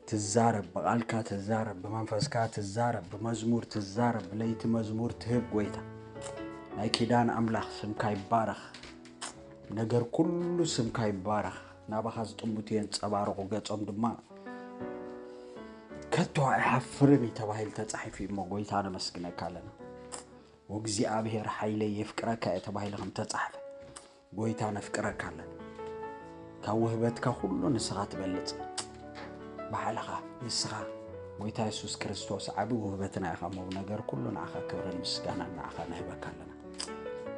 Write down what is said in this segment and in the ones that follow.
ትዛረብ፣ ብቓልካ ትዛረብ፣ ብመንፈስካ ትዛረብ፣ ብመዝሙር ትዛረብ፣ ብለይቲ መዝሙር ትህብ ጎይታ። ናይ ኪዳን ኣምላኽ ስምካ ይባረኽ። ነገር ኩሉ ስምካ ይባረኽ። ናባኻ ዝጥምቱ የንጸባርቑ፣ ገጾም ድማ ከቶ ኣይሓፍርን እዩ ተባሂሉ ተጻሒፉ እዩ እሞ ጎይታ ነመስግነካ ኣለና። "ወእግዚኣብሔር ሓይለይ የፍቅረካ" እየ ተባሂሉ ከም ተጻሕፈ ጎይታ ነፍቅረካ ኣለና። ካብ ውህበትካ ኩሉ ንስኻ ትበልጽ። ባዕልኻ ንስኻ ጎይታ የሱስ ክርስቶስ ዓቢ ውህበትና ኢኻ እሞ ነገር ኩሉ ንዓኻ ክብርን ምስጋናን ንዓኻ ንህበካ ኣለና።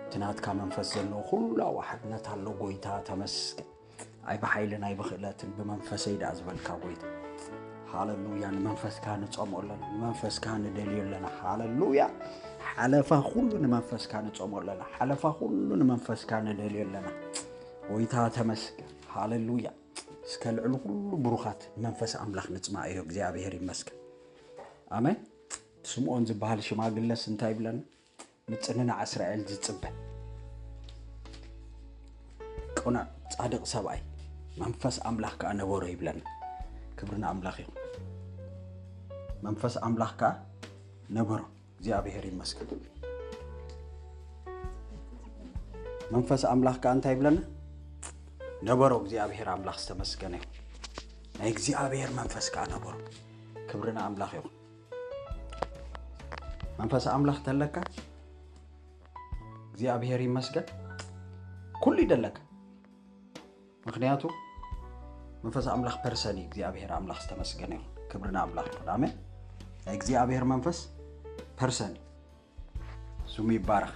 እቲ ናትካ መንፈስ ዘለዎ ኩሉ ኣብ ሓድነት ኣሎ ጎይታ ተመስገን። ኣይ ብሓይልን ኣይ ብኽእለትን ብመንፈሰይ ደኣ ዝበልካ ጎይታ። ሃለሉያ። ንመንፈስካ ንጸምኦ ኣለና፣ ንመንፈስካ ንደልዮ ኣለና። ሃለሉያ። ሓለፋ ኩሉ ንመንፈስካ ንጸምኦ ኣለና፣ ሓለፋ ኩሉ ንመንፈስካ ንደልዮ ኣለና። ጎይታ ተመስገን። ሃለሉያ። እስከ ልዕሊ ኩሉ ብሩኻት ንመንፈስ ኣምላኽ ንጽማእዮ። እግዚኣብሔር ይመስገን። ኣሜን። ስምዖን ዝበሃል ሽማግለስ እንታይ ይብለና? ምጽንናዕ እስራኤል ዝጽበ ቅኑዕ ጻድቕ ሰብኣይ መንፈስ ኣምላኽ ከኣ ነበሮ ይብለና። ክብሪ ንኣምላኽ ይኹን። መንፈስ ኣምላኽ ከኣ ነበሮ። እግዚኣብሔር ይመስገን። መንፈስ ኣምላኽ ከኣ እንታይ ይብለና? ነበሮ። እግዚኣብሔር ኣምላኽ ዝተመስገነ ይኹን። ናይ እግዚኣብሔር መንፈስ ከኣ ነበሮ። ክብሪ ንኣምላኽ ይኹን። መንፈስ ኣምላኽ ተለካ እግዚኣብሔር ይመስገን። ኩሉ ይደለካ። ምኽንያቱ መንፈስ ኣምላኽ ፐርሰን እዩ። እግዚኣብሔር ኣምላኽ ዝተመስገነ ይኹን። ክብሪ ንኣምላኽ ይኹን። ኣሜን። ናይ እግዚኣብሔር መንፈስ ፐርሰን እዩ። ስሙ ይባረኽ።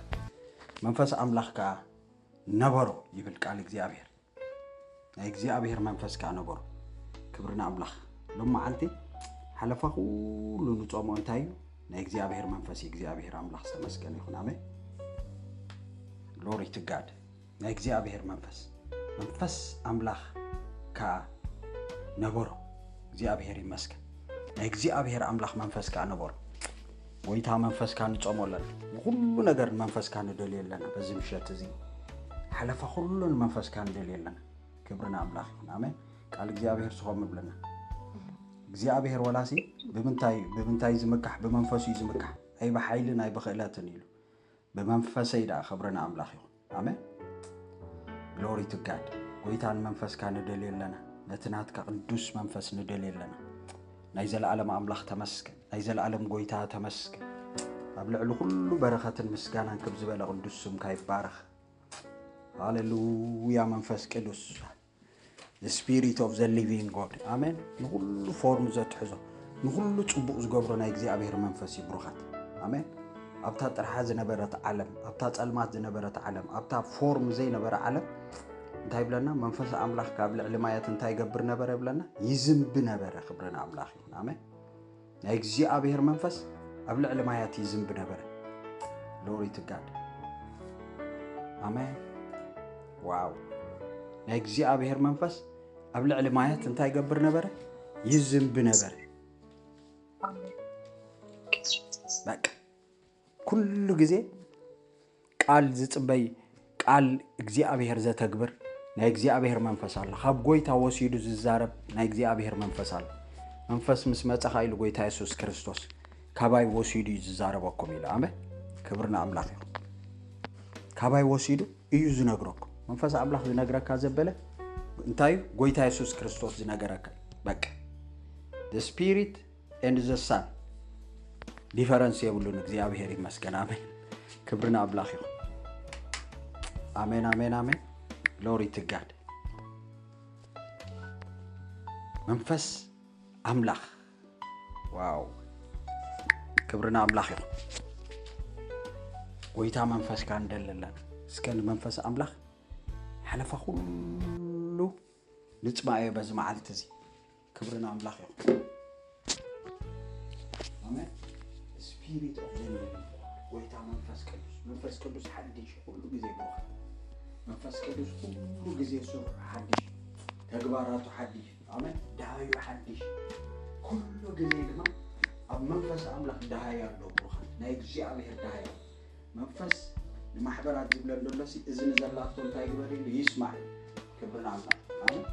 መንፈስ ኣምላኽ ከኣ ነበሮ ይብል ቃል እግዚኣብሔር። ናይ እግዚኣብሔር መንፈስ ከኣ ነበሮ። ክብሪ ንኣምላኽ። ሎም መዓልቲ ሓለፋ ኩሉ ንጾሞ እንታይ እዩ? ናይ እግዚኣብሔር መንፈስ እዩ። እግዚኣብሔር ኣምላኽ ዝተመስገነ ይኹን። ኣሜን። ግሎሪ ቱ ጋድ። ናይ እግዚኣብሔር መንፈስ፣ መንፈስ ኣምላኽ ከኣ ነበሮ። እግዚኣብሔር ይመስገን። ናይ እግዚኣብሔር ኣምላኽ መንፈስ ከኣ ነበሮ። ጎይታ መንፈስካ ንጾሞ ኣለና። ንኹሉ ነገር ንመንፈስካ ንደልዮ ኣለና። በዚ ምሸት እዚ ሓለፋ ኩሉ ንመንፈስካ ንደልዮ ኣለና። ክብሪ ንኣምላኽ ይኹን። ኣሜን። ቃል እግዚኣብሔር ስኸም ይብለና። እግዚኣብሔር ወላሲ ብምንታይ፣ ብምንታይ ዝምካሕ? ብመንፈሱ እዩ ዝምካሕ። ኣይ ብሓይልን ኣይ ብኽእለትን ኢሉ። ብመንፈሰይ ደኣ ክብሪ ንኣምላኽ ይኹን። ኣሜን። ግሎሪ ቱ ጋድ። ጎይታ ንመንፈስካ ንደልዮ ኣለና። ነቲ ናትካ ቅዱስ መንፈስ ንደልዮ ኣለና። ናይ ዘለኣለም ኣምላኽ ተመስገን። ናይ ዘለኣለም ጎይታ ተመስገን። ኣብ ልዕሊ ኩሉ በረኸትን ምስጋናን ክብ ዝበለ ቅዱስ ስምካ ይባረኽ። ሃሌሉያ መንፈስ ቅዱስ። The Spirit of the Living God። ኣሜን። ንኹሉ ፎርም ዘትሕዞ፣ ንኹሉ ጽቡቕ ዝገብሮ ናይ እግዚኣብሔር መንፈስ እዩ ብሩኻት። ኣሜን። ኣብታ ጥርሓ ዝነበረት ዓለም፣ ኣብታ ጸልማት ዝነበረት ዓለም፣ ኣብታ ፎርም ዘይነበረ ዓለም እንታይ ይብለና? መንፈስ ኣምላኽ ካብ ልዕሊ ማያት እንታይ ይገብር ነበረ ይብለና? ይዝንቢ ነበረ። ክብሪ ንኣምላኽ ይኹን። ኣሜን። ናይ እግዚኣብሔር መንፈስ ኣብ ልዕሊ ማያት ይዝንቢ ነበረ። ግሎሪ ቱ ጋድ። ኣሜን። ዋው። ናይ እግዚኣብሔር መንፈስ ኣብ ልዕሊ ማያት እንታይ ይገብር ነበረ? ይዝንቢ ነበረ። በቃ ኩሉ ግዜ ቃል ዝጽበይ፣ ቃል እግዚኣብሔር ዘተግብር ናይ እግዚኣብሔር መንፈስ ኣሎ። ካብ ጎይታ ወሲዱ ዝዛረብ ናይ እግዚኣብሔር መንፈስ ኣሎ። መንፈስ ምስ መጸኻ ኢሉ ጎይታ የሱስ ክርስቶስ ካባይ ወሲዱ እዩ ዝዛረበኩም ኢሉ። ኣሜን። ክብሪ ንኣምላኽ ይኹን። ካባይ ወሲዱ እዩ ዝነግረኩም። መንፈስ ኣምላኽ ዝነግረካ ዘበለ እንታይ እዩ? ጎይታ የሱስ ክርስቶስ ዝነገረካ። በቃ the Spirit and the Son ዲፈረንስ የብሉን። እግዚኣብሔር ይመስገን። ኣሜን። ክብሪ ንኣምላኽ ይኹን። ኣሜን፣ ኣሜን፣ ኣሜን። ግሎሪ ቱ ጋድ። መንፈስ ኣምላኽ። ዋው። ክብሪ ንኣምላኽ ይኹን። ጎይታ መንፈስካ ንደሊ ኣለና። እስከ ንመንፈስ ኣምላኽ ሓለፋ ኩሉ ንጽማዮ በዚ መዓልቲ እዚ። ክብሪ ንኣምላኽ ይኹን። ኣሜን። Spirit of the Living God። ጎይታ መንፈስ ቅዱስ፣ መንፈስ ቅዱስ ሓድሽ ኩሉ ግዜ ብሩኽ። መንፈስ ቅዱስ ኩሉ ግዜ ስርሑ ሓድሽ፣ ተግባራቱ ሓድሽ። ኣሜን። ደሃዩ ሓድሽ። ኩሉ ግዜ ድማ ኣብ መንፈስ ኣምላኽ ደሃይ ኣሎ ብሩኻት። ናይ እግዚኣብሔር ደሃይ ኣሎ። መንፈስ ንማሕበራት ዝብለን ዘሎ ሲ፣ እዝኒ ዘላቶ እንታይ ግበር ኢሉ ይስማዕ። ክብሪ ንኣምላኽ። ኣሜን።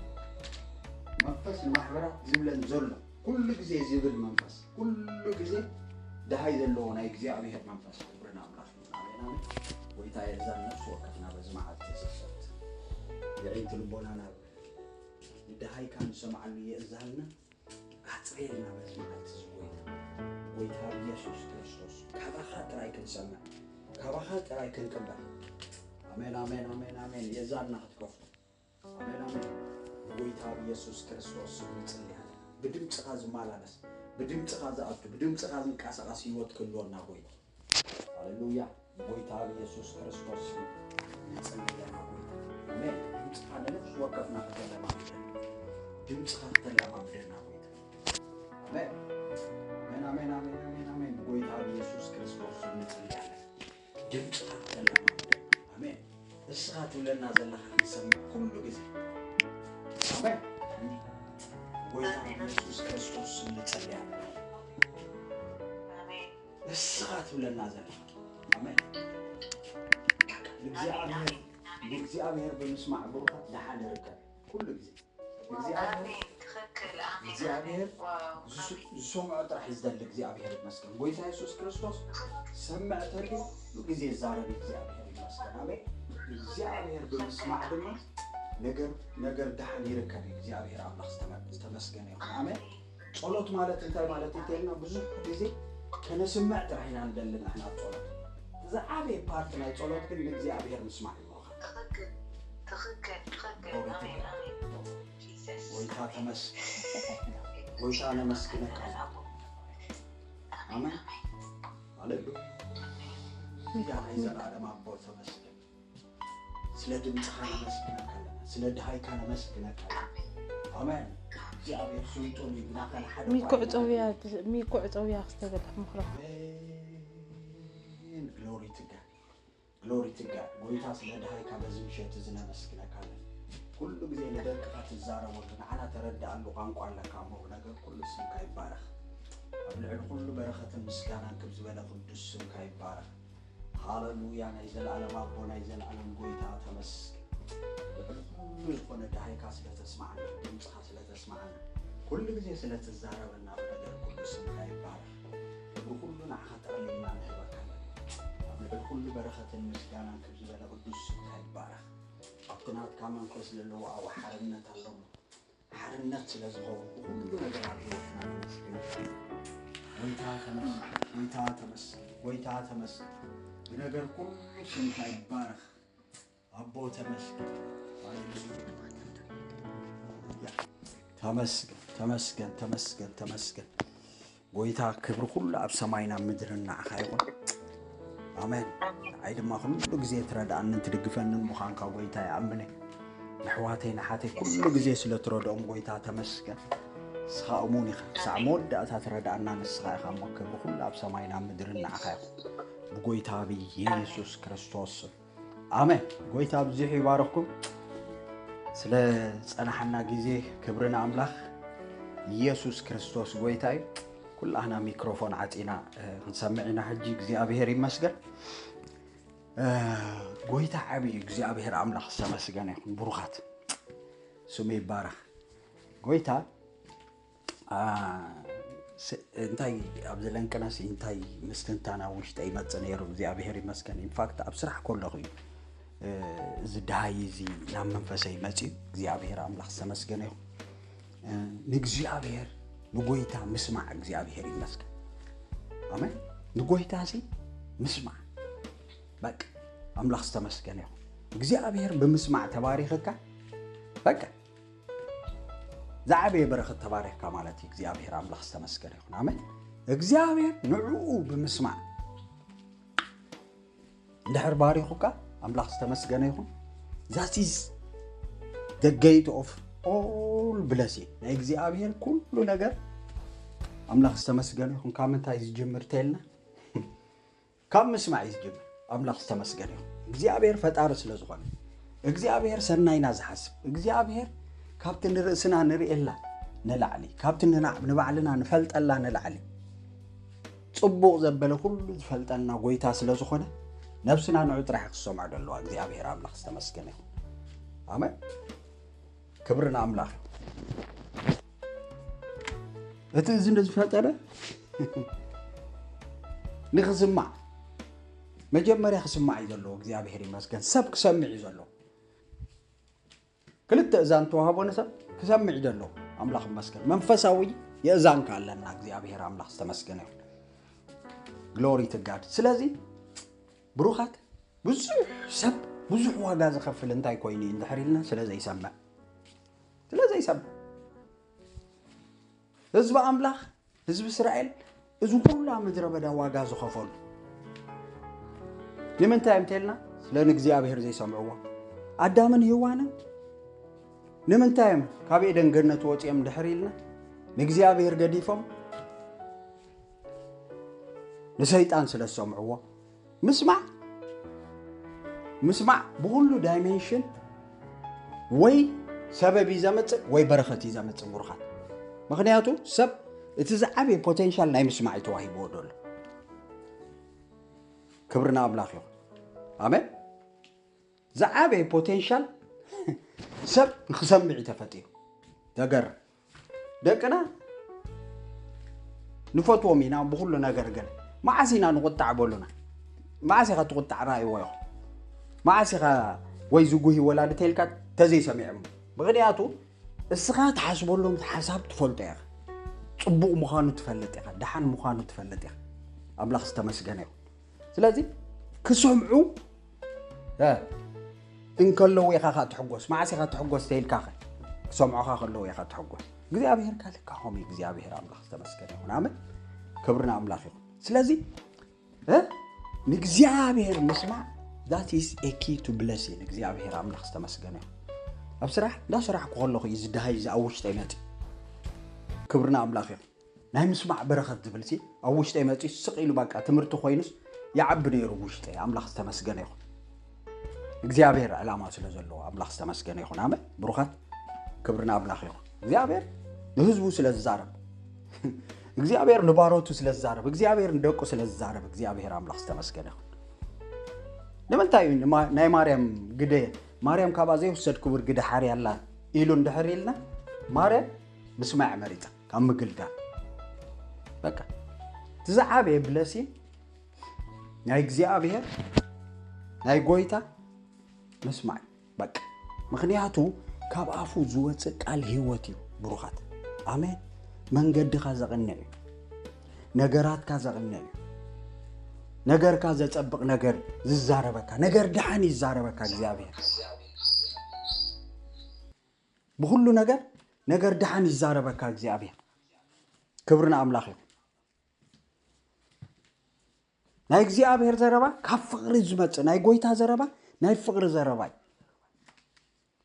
መንፈስ ንማሕበራት ዝብለን ዘሎ ኩሉ ግዜ ዝብል መንፈስ፣ ኩሉ ግዜ ደሃይ ዘለዎ ናይ እግዚኣብሔር መንፈስ። ክብሪ ንኣምላኽ ይኹን። ኣሜን፣ ኣሜን። ጎይታ የእዛን ነፍሲ ወከፍና በዚ መዓልቲ ዝሰብት የዒንቲ ልቦና ናብ ንደሃይካ ንሰምዓሉ የእዛንና ኣጽርየልና በዚ መዓልቲ እዚ ጎይታ። ጎይታ ኢየሱስ ክርስቶስ ካባኻ ጥራይ ክንሰምዕ፣ ካባኻ ጥራይ ክንቅበል። ኣሜን፣ ኣሜን፣ ኣሜን፣ ኣሜን። የእዛንና ክትከፍቱ። ኣሜን፣ ኣሜን። ብጎይታ ብኢየሱስ ክርስቶስ ስም ንጽሊ ኣለና። ብድምጽኻ ዝመላለስ፣ ብድምጽኻ ዝኣቱ፣ ብድምጽኻ ዝንቀሳቐስ ህይወት ክህልወና ጎይታ። ሃሌሉያ። ብጎይታ ብኢየሱስ ክርስቶስ ስም ንጽሊ ኣለና ጎይታ። ኣሜን። ድምጽኻ ንነፍሲ ወከፍና ከተለማምደና። ድምጽኻ ከተለማምደና ጎይታ። ኣሜን። ኣሜን፣ ኣሜን፣ ኣሜን፣ ኣሜን፣ ኣሜን። ብጎይታ ብኢየሱስ ክርስቶስ ስም ንጽሊ ኣለና። ድምጽኻ ከተለማምደና። ኣሜን። እስኻ ትብለና ዘለኻ ክንሰምዕ ኩሉ ግዜ። ኣሜን። ጎይታ ኢየሱስ ክርስቶስ ስም ንጸልያ። ኣሜን። እስኻ ትብለና ዘለኻ። ኣሜን። ንእግዚኣብሔር፣ ንእግዚኣብሔር ብምስማዕ ብሩኻት ደሓን ይርከብ። ኩሉ ግዜ። እግዚኣብሔር፣ ኣሜን። ትኽክል። ኣሜን። እግዚኣብሔር ኣሜን። ዋው። ዝስ-፣ ኣሜን። ዝሰምዖ ጥራሕ እዩ ዝደሊ። እግዚኣብሔር ይመስገን። ጎይታ የሱስ ክርስቶስ ሰምዕ ተልዩ ኩሉ ግዜ ይዛረብ። እግዚኣብሔር ይመስገን። ኣሜን። እግዚኣብሔር ብምስማዕ ድማ ነገር፣ ነገር ደሓን ይርከብ። እግዚኣብሔር ኣምላኽ ዝተመ-፣ ዝተመስገነ ይኹን። ኣሜን። ጸሎት ማለት እንታይ ማለት እንተልና ብዙሕ ግዜ ከነስምዕ ጥራሕ ኢና ንደሊ ንሕና ኣብ ጸሎት። ዝዓበየ ፓርት ናይ ጸሎት ግን ንእግዚኣብሔር ምስማዕ እዩ። ትኽክል፣ ትኽክል፣ ትኽክል። ኣሜን፣ ኣሜን። ጂሰስ። ጎይታ ተመስገን። ጎይታ ነመስግነካ። ኣሜን። ሃሌሉያ። ያ ናይ ዘላለም ኣቦ ተመስገን። ስለ ድምፅኻ ነመስግነካ ኣለና። ስለ ድሃይካ ነመስግነካ ኣለና። ኣሜን። እግዚኣብሔር ስልጡን እዩ። ብናኸል ሓደ ሚኩዕ እኳ ጸውያ፣ ሚኩዕ ጸውያ ክስተበልሕ ምኽሮ። ኣሜን። ግሎሪ ቱ ጋድ። ግሎሪ ቱ ጋድ። ጎይታ ስለ ድሃይካ በዚ ምሸት እዚ ነመስግነካ ኣለና። ኩሉ ግዜ ንደቅኻ ትዛረበሉ፣ ንዓና ተረድኣሉ ቋንቋ ኣለካ እሞ፣ ነገር ኩሉ ስምካ ይባረኽ። ኣብ ልዕሊ ኩሉ በረኸትን ምስጋናን ክብ ዝበለ ቅዱስ ስምካ ይባረኽ። ሃሌሉያ፣ ናይ ዘለኣለም ኣቦ፣ ናይ ዘለኣለም ጎይታ ተመስገን። ልዕሊ ኩሉ ዝኾነ ድሃይካ ስለ ተስማዕና፣ ድምፅኻ ስለ ተስማዕና፣ ኩሉ ግዜ ስለ ትዛረበና፣ ብነገር ኩሉ ስምካ ይባረኽ። ክብሪ ኩሉ ንዓኻ ጠቕሊልና ንህበካ ኣለና። ኣብ ልዕሊ ኩሉ በረኸትን ምስጋናን ክብ ዝበለ ቅዱስ ስምካ ይባረኽ። ኣብቲ ናትካ መንፈስ ዘለዉ ኣብኡ ሓርነት ኣለዉ። ሓርነት ስለ ዝኸውን ብኹሉ ነገር ኣብ ህይወትና ነመስግን። ጎይታ ተመስገን፣ ጎይታ ተመስገን፣ ጎይታ ተመስገን። ብነገር ኩሉ ስምካ ይባረኽ። ኣቦ ተመስገን። ሃሌሉያ። ተመስገን፣ ተመስገን፣ ተመስገን፣ ተመስገን። ጎይታ ክብሪ ኩሉ ኣብ ሰማይን ኣብ ምድርን ንዓኻ ይኹን። ኣሜን። ንዓይ ድማ ኩሉ ግዜ ትረድኣንን ትድግፈንን ምዃንካ ጎይታ ይኣምን እየ። ንኣሕዋተይ ንሓተይ ኩሉ ግዜ ስለ ትረድኦም ጎይታ ተመስገን። ንስኻ እሙን ኢኻ። ክሳዕ መወዳእታ ትረድኣና ንስኻ ኢኻ እሞ ክብሪ ኩሉ ኣብ ሰማይን ኣብ ምድርን ንዓኻ ይኹን። ብጎይታ ብኢየሱስ ክርስቶስ ስም። ኣሜን። ጎይታ ኣብዚሑ ይባርኽኩም። ስለ ጸናሕና ግዜ ክብሪ ንኣምላኽ። ኢየሱስ ክርስቶስ ጎይታ እዩ። ኩላህና ሚክሮፎን ዓጺና፣ እ፣ ክንሰምዕ ኢና ሕጂ። እግዚኣብሔር ይመስገን። እ፣ ጎይታ ዓብዪ እዩ። እግዚኣብሔር ኣምላኽ ዝተመስገነ ይኹን። ብሩኻት ስሙ ይባረኽ። ጎይታ፣ ኣ፣ ስ-፣ እንታይ ኣብዚ ለንቅነስ እንታይ ምስትንታን ኣብ ውሽጠይ ይመጽእ ነይሩ። እግዚኣብሔር ይመስገን። ኢንፋክት ኣብ ስራሕ ከለኹ እዩ፣ እ፣ እዚ ደሃይ እዚ ናብ መንፈሰይ መጽዩ። እግዚኣብሔር ኣምላኽ ዝተመስገነ ይኹን። እ፣ ንእግዚኣብሔር ንጎይታ ምስማዕ እግዚኣብሔር ይመስገን። ኣሜን። ንጎይታ ሲ ምስማዕ። በቃ ኣምላኽ ዝተመስገነ ይኹን። እግዚኣብሔር ብምስማዕ ተባሪኽካ፣ በቃ ዝዓበየ በረኸት ተባሪኽካ ማለት እዩ። እግዚኣብሔር ኣምላኽ ዝተመስገነ ይኹን። ኣሜን። እግዚኣብሔር ንዕኡ ብምስማዕ እንድሕር ባሪኹካ ኣምላኽ ዝተመስገነ ይኹን። That is the gate of all blessing። ናይ እግዚኣብሔር ኩሉ ነገር ኣምላኽ ዝተመስገነ ይኹን። ካብ ምንታይ ዝጅምር ተልና? ካብ ምስማዕ እዩ ዝጅምር። ኣምላኽ ዝተመስገነ ይኹን። እግዚኣብሔር ፈጣሪ ስለ ዝኾነ፣ እግዚኣብሔር ሰናይና ዝሓስብ፣ እግዚኣብሔር ካብቲ ንርእስና ንርእየላ ንላዕሊ፣ ካብቲ ንና-፣ ንባዕልና ንፈልጠላ ንላዕሊ ጽቡቕ ዘበለ ኩሉ ዝፈልጠና ጎይታ ስለ ዝኾነ፣ ነብስና ንዑ ጥራሕ ክሰምዖ ደለዋ። እግዚኣብሔር ኣምላኽ ዝተመስገነ ይኹን። ኣሜን። ክብሪ ንኣምላኽ። እቲ እዚ ዝፈጠረ ንክስማዕ፣ መጀመርያ ክስማዕ እዩ ዘለዎ። እግዚኣብሔር ይመስገን፣ ሰብ ክሰምዕ እዩ ዘለዎ። ክልተ እዛን ተዋህቦ ንሰብ ክሰምዕ እዩ ዘለዎ። ኣምላኽ ይመስገን፣ መንፈሳዊ የእዛን ከኣለና። እግዚኣብሔር ኣምላኽ ዝተመስገነ ይሁን። ግሎሪ ትጋድ። ስለዚ ብሩኻት፣ ብዙሕ ሰብ ብዙሕ ዋጋ ዝኸፍል እንታይ ኮይኑ እዩ እንድሕር ኢልና፣ ስለ ዘይሰምዕ፣ ስለ ዘይሰምዕ። ህዝቢ ኣምላኽ፣ ህዝቢ እስራኤል፣ እዚ ኩሉ ኣብ ምድረ በዳ ዋጋ ዝኸፈሉ ንምንታይ እዮም ተልና? ስለ ንእግዚኣብሔር ዘይሰምዕዎ። ኣዳምን ሄዋንን ንምንታይ እዮም ካብ ኤደን ገነት ወፂኦም ድሕር ኢልና? ንእግዚኣብሔር ገዲፎም ንሰይጣን ስለ ዝሰምዕዎ። ምስማዕ፣ ምስማዕ ብኩሉ ዳይሜንሽን ወይ ሰበብ እዩ ዘመፅእ ወይ በረኸት እዩ ዘመፅእ፣ ብሩኻት። ምክንያቱ ሰብ እቲ ዝዓበየ ፖቴንሻል ናይ ምስማዕ እዩ ተዋሂብዎ ዘሎ። ክብሪ ንኣምላኽ ይኹን። ኣሜን። ዝዓበየ ፖቴንሻል ሰብ ንክሰምዕ እዩ ተፈጢሩ። ተገርም። ደቅና ንፈትዎም ኢና ብኩሉ ነገር፣ ግን መዓስ ኢና ንቁጣዕ በሉና? መዓስ ኢኻ ትቁጣዕ? ራእይዎ ኢኹም። መዓስ ኢኻ ወይ ዝጉሂ ወላዲ ተልካ ተዘይሰሚዖም? ምክንያቱ እስኻ ትሓስበሎም ሓሳብ ትፈልጦ ኢኻ። ጽቡቕ ምዃኑ ትፈልጥ ኢኻ፣ ደሓን ምዃኑ ትፈልጥ ኢኻ። ኣምላኽ ዝተመስገነ ይኹን። ስለዚ ክሰምዑ፣ እ፣ እንከለዉ ኢኻ ኸኣ ትሕጎስ። መዓስ ኢኻ ትሕጎስ ተይልካ ኸ? ክሰምዑኻ ከለዉ ኢኻ ትሕጎስ። እግዚኣብሔር ከኣ ልካ ከምኡ እዩ። እግዚኣብሔር ኣምላኽ ዝተመስገነ ይኹን። ኣሜን። ክብሪ ንኣምላኽ ይኹን። ስለዚ፣ እ፣ ንእግዚኣብሔር ምስማዕ፣ that is a key to blessing። እግዚኣብሔር ኣምላኽ ዝተመስገነ ይኹን። ኣብ ስራሕ፣ እንዳ ስራሕኩ ከለኹ እዩ ዝደሃይ እዚ ኣብ ውሽጠይ መጺኡ። ክብሪ ንኣምላኽ ይኹን። ናይ ምስማዕ በረኸት ዝብል ሲ ኣብ ውሽጠይ መጺኡ ስቕ ኢሉ፣ በቃ ትምህርቲ ኮይኑስ ይዓቢ ነይሩ ውሽጠይ። ኣምላኽ ዝተመስገነ ይኹን። እግዚኣብሔር ዕላማ ስለ ዘለዎ ኣምላኽ ዝተመስገነ ይኹን። ኣሜን። ብሩኻት፣ ክብሪ ንኣምላኽ ይኹን። እግዚኣብሔር ንህዝቡ ስለ ዝዛረብ፣ እግዚኣብሔር ንባሮቱ ስለ ዝዛረብ፣ እግዚኣብሔር ንደቁ ስለ ዝዛረብ፣ እግዚኣብሔር ኣምላኽ ዝተመስገነ ይኹን። ንምንታይ እዩ ንማ-፣ ናይ ማርያም ግደ፣ ማርያም ካብኣ ዘይውሰድ ክቡር ግደ ሓርያ ኣላ ኢሉ እንድሕር ኢልና፣ ማርያም ምስማዕ መሪጻ ካብ ምግልጋል። በቃ፣ እቲ ዝዓበየ ብለሲን ናይ እግዚኣብሔር፣ ናይ ጎይታ ምስማዕ። በቃ፣ ምኽንያቱ ካብ ኣፉ ዝወጽእ ቃል ህይወት እዩ። ብሩኻት፣ ኣሜን። መንገድኻ ዘቕንዕ እዩ። ነገራትካ ዘቕንዕ እዩ። ነገርካ ዘጸብቕ ነገር ዝዛረበካ፣ ነገር ደሓን ይዛረበካ እግዚኣብሔር። ብኹሉ ነገር፣ ነገር ደሓን ይዛረበካ እግዚኣብሔር። ክብሪ ንኣምላኽ ይኹን። ናይ እግዚኣብሔር ዘረባ ካብ ፍቕሪ ዝመጽእ፣ ናይ ጎይታ ዘረባ ናይ ፍቕሪ ዘረባ እዩ።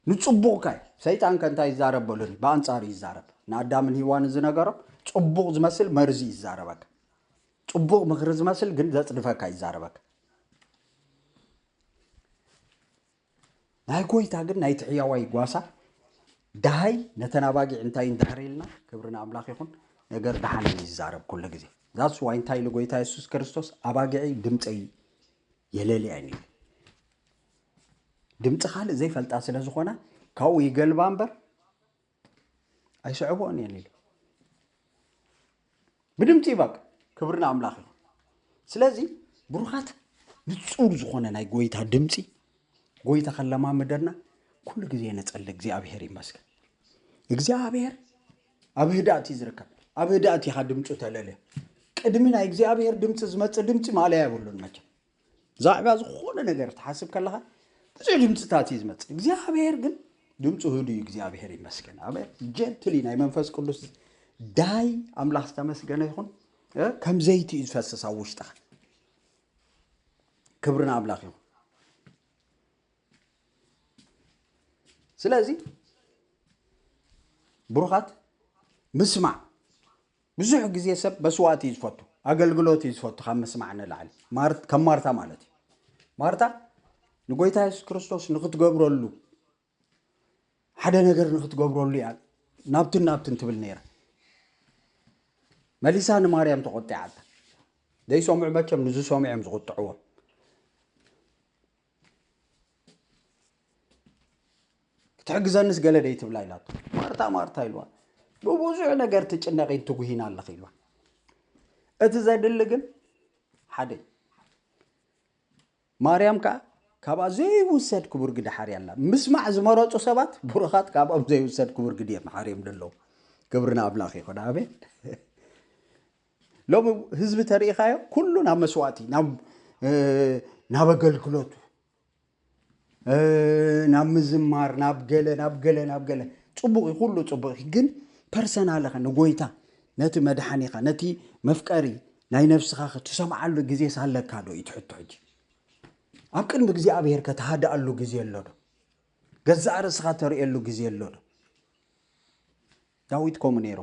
ንጽቡቕካ እዩ። ሰይጣን ከ እንታይ ይዛረብ በሉኒ? ብኣንጻሩ ይዛረብ። ንኣዳምን ሂዋንን ዝነገሮም ጽቡቕ ዝመስል መርዚ ይዛረበካ። ጽቡቕ ምኽሪ ዝመስል ግን ዘጽድፈካ ይዛረበካ። ናይ ጎይታ ግን ናይቲ ሕያዋይ ጓሳ ደሃይ ነተን ኣባጊዕ እንታይ እንድሕር ኢልና፣ ክብሪ ንኣምላኽ ይኹን፣ ነገር ደሓን እዩ ዝዛረብ ኩሉ ግዜ። That's why እንታይ ኢሉ ጎይታ የሱስ ክርስቶስ? ኣባጊዐይ ድምፀይ የለልያን እዩ። ድምፂ ካልእ ዘይፈልጣ ስለ ዝኾና ካብኡ ይገልባ እምበር ኣይስዕብኦን እየን ኢሉ። ብድምፂ ይባቅ። ክብሪ ንኣምላኽ ይኹን። ስለዚ ብሩኻት፣ ንጹር ዝኾነ ናይ ጎይታ ድምፂ፣ ጎይታ ከለማምደና ኩሉ ግዜ ነጸሊ። እግዚኣብሔር ይመስገን። እግዚኣብሔር ኣብ ህዳእቲ ዝርከብ፣ ኣብ ህዳእቲ ኢኻ ድምፁ ተለልዮ። ቅድሚ ናይ እግዚኣብሔር ድምፂ ዝመጽእ ድምፂ ማእለያ የብሉን መቸም። ብዛዕባ ዝኾነ ነገር ትሓስብ ከለኻ ብዙሕ ድምፅታት እዩ ዝመፅእ። እግዚኣብሔር ግን ድምፁ ህዱእ እዩ። እግዚኣብሔር ይመስገን። ኣበ ጀንትሊ ናይ መንፈስ ቅዱስ ዳይ ኣምላኽ ዝተመስገነ ይኹን። እ፣ ከም ዘይቲ እዩ ዝፈስስ ኣብ ውሽጥኻ። ክብሪ ንኣምላኽ ይኹን። ስለዚ ብሩኻት፣ ምስማዕ። ብዙሕ ግዜ ሰብ መስዋእቲ እዩ ዝፈቱ፣ ኣገልግሎት እዩ ዝፈቱ ካብ ምስማዕ ንላዕሊ። ማር-፣ ከም ማርታ ማለት እዩ። ማርታ ንጎይታ የሱስ ክርስቶስ ንክትገብረሉ፣ ሓደ ነገር ንክትገብረሉ እያ ናብትን ናብትን ትብል ነይራ። መሊሳ ንማርያም ተቆጢዓታ። ዘይሰምዑ መቸም ንዝሰምዑ እዮም ዝቁጥዕዎም። ክትሕግዘንስ ገለ ደይ ትብላ ኢላቶ። ማርታ፣ ማርታ ኢልዋ። ብብዙሕ ነገር ትጭነቂን ትጉሂን ኣለኺ ኢልዋ። እቲ ዘድሊ ግን ሓደ እዩ። ማርያም ከኣ ካብኣ ዘይውሰድ ክቡር ግዲ ሓርያ ኣላ። ምስማዕ ዝመረጹ ሰባት ብሩኻት ካብኦም ዘይውሰድ ክቡር ግዲ እዮም ሓርዮም ዘለዉ። ክብሪ ንኣምላኽ ይኹን። ኣሜን። ሎሚ ህዝቢ ተሪኢኻዮ ኩሉ ናብ መስዋእቲ ናብ ናብ ኣገልግሎቱ ናብ ምዝማር ናብ ገለ ናብ ገለ ናብ ገለ ጽቡቕ እዩ፣ ኩሉ ጽቡቕ እዩ። ግን ፐርሰናልኻ ንጎይታ ነቲ መድሓኒኻ ነቲ መፍቀሪ ናይ ነፍስኻ ክትሰምዓሉ ግዜ ሳለካ ዶ እዩ ትሕቶ? ሕጂ ኣብ ቅድሚ እግዚኣብሔር ከተሃድኣሉ ግዜ ኣሎ ዶ? ገዛእ ርእስኻ ተርእየሉ ግዜ ኣሎ ዶ? ዳዊት ከምኡ ነይሩ።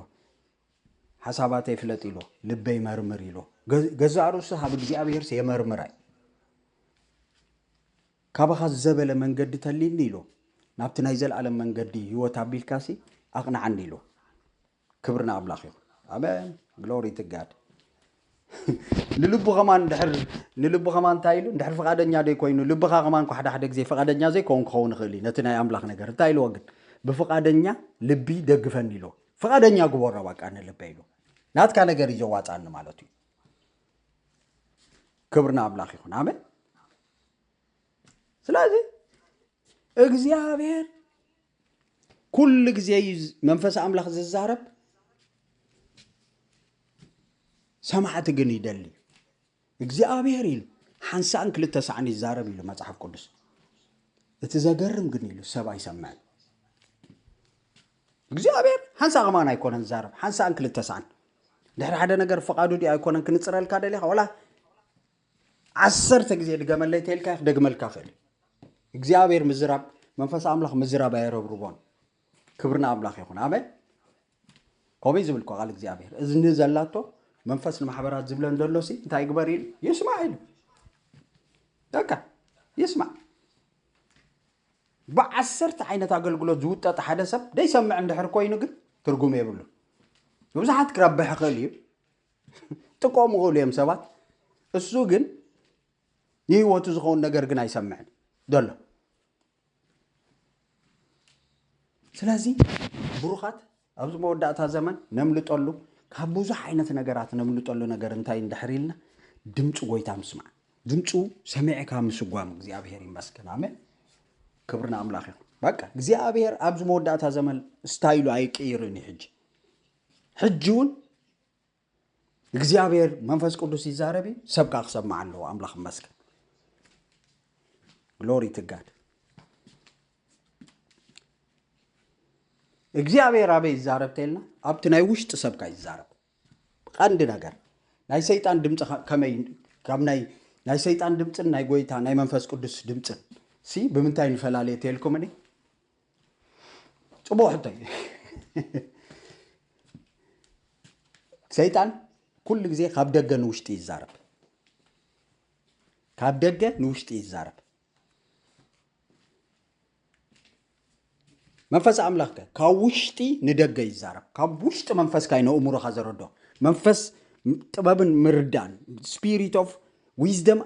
ሓሳባተይ ፍለጥ ኢሎ፣ ልበይ መርምር ኢሎ። ገዛእ ርእሱ ሃብ እግዚኣብሔርስ የመርምራይ። ካባኻ ዝበለ መንገዲ ተሊኒ ኢሎ፣ ናብቲ ናይ ዘለኣለም መንገዲ ህይወት ኣቢልካሲ ኣቕንዓኒ ኢሎ። ክብሪ ንኣምላኽ ይኹን። ኣሜን። ግሎሪ ቱ ጋድ። ንልቡ ከማን ድሕር ንልቡ ከማን እንታይ ኢሉ እንድሕር ፍቓደኛ ደይ ኮይኑ ልብኻ ከማን ኳ ሓደ ሓደ ግዜ ፍቓደኛ ዘይከውን ክኸውን ይኽእል እዩ። ነቲ ናይ ኣምላኽ ነገር እንታይ ኢልዎ ግን ብፍቓደኛ ልቢ ደግፈኒ ኢልዎ። ፍቓደኛ ግበሮ በቃ ንልበይ ኢሉ ናትካ ነገር እዩ ዘዋፃኒ ማለት እዩ። ክብሪ ንኣምላኽ ይኹን። ኣሜን። ስለዚ እግዚኣብሔር ኩሉ ግዜ እዩ መንፈስ ኣምላኽ ዝዛረብ፣ ሰማዕቲ ግን ይደሊ። እግዚኣብሔር ኢሉ ሓንሳእን ክልተ ሳዕን ይዛረብ ኢሉ መጽሓፍ ቅዱስ። እቲ ዘገርም ግን ኢሉ ሰብ ኣይሰምዕን። እግዚኣብሔር ሓንሳእ ከማን ኣይኮነን ዝዛረብ፣ ሓንሳእን ክልተ ሳዕን። ድሕሪ ሓደ ነገር ፍቓዱ ድዩ ኣይኮነን ክንጽረልካ ደሊኻ ወላ ዓሰርተ ግዜ ድገመለይ ተልካ ክደግመልካ ክእል። እግዚኣብሔር ምዝራብ መንፈስ ኣምላኽ ምዝራብ ኣየረብርቦን። ክብርና ኣምላኽ ይኹን። ኣሜን። ከምኡ ዝብል እኮ ቃል እግዚኣብሔር እዝኒ ዘላቶ መንፈስ ንማሕበራት ዝብለን ዘሎ ሲ እንታይ ግበር ኢሉ ይስማዕ ኢሉ። በቃ ይስማዕ። ብዓሰርተ ዓይነት ኣገልግሎት ዝውጠጥ ሓደ ሰብ ደይሰምዕ እንድሕር ኮይኑ ግን ትርጉም የብሉ። ብዙሓት ክረብሕ ይኽእል እዩ። ጥቆም ይኽእሉ እዮም ሰባት። እሱ ግን ንህይወቱ ዝኸውን ነገር ግን ኣይሰምዕን ዘሎ። ስለዚ ብሩኻት ኣብዚ መወዳእታ ዘመን ነምልጠሉ ካብ ብዙሕ ዓይነት ነገራት ነምልጠሉ ነገር እንታይ እንድሕር ኢልና ድምፂ ጎይታ ምስማዕ፣ ድምፁ ሰሚዕካ ምስጓም። እግዚኣብሔር ይመስገን። ኣሜን። ክብሪ ንኣምላኽ ይኹን። በቃ እግዚኣብሔር ኣብዚ መወዳእታ ዘመን ስታይሉ ኣይቅይርን እዩ። ሕጂ ሕጂ እውን እግዚኣብሔር መንፈስ ቅዱስ ይዛረብ እዩ። ሰብካ ክሰማዕ ኣለዎ። ኣምላኽ ይመስገን። ግሎሪ ቱ ጋድ። እግዚኣብሔር ኣበይ ይዛረብ ተልና ኣብቲ ናይ ውሽጢ ሰብካ ይዛረብ። ቀንዲ ነገር ናይ ሰይጣን ድምፂ ከመይ ካብ ናይ ናይ ሰይጣን ድምፅን ናይ ጎይታ ናይ መንፈስ ቅዱስ ድምፅን ሲ ብምንታይ ንፈላለየ ተልኩም እኔ? ጽቡቕ ሕቶ እዩ። ሰይጣን ኩሉ ግዜ ካብ ደገ ንውሽጢ ይዛረብ። ካብ ደገ ንውሽጢ ይዛረብ። መንፈስ ኣምላኽ ከ ካብ ውሽጢ ንደገ ይዛረብ። ካብ ውሽጢ መንፈስካ እዩ ነእምሮኻ ዘረዶ። መንፈስ ጥበብን ምርዳን፣ spirit of wisdom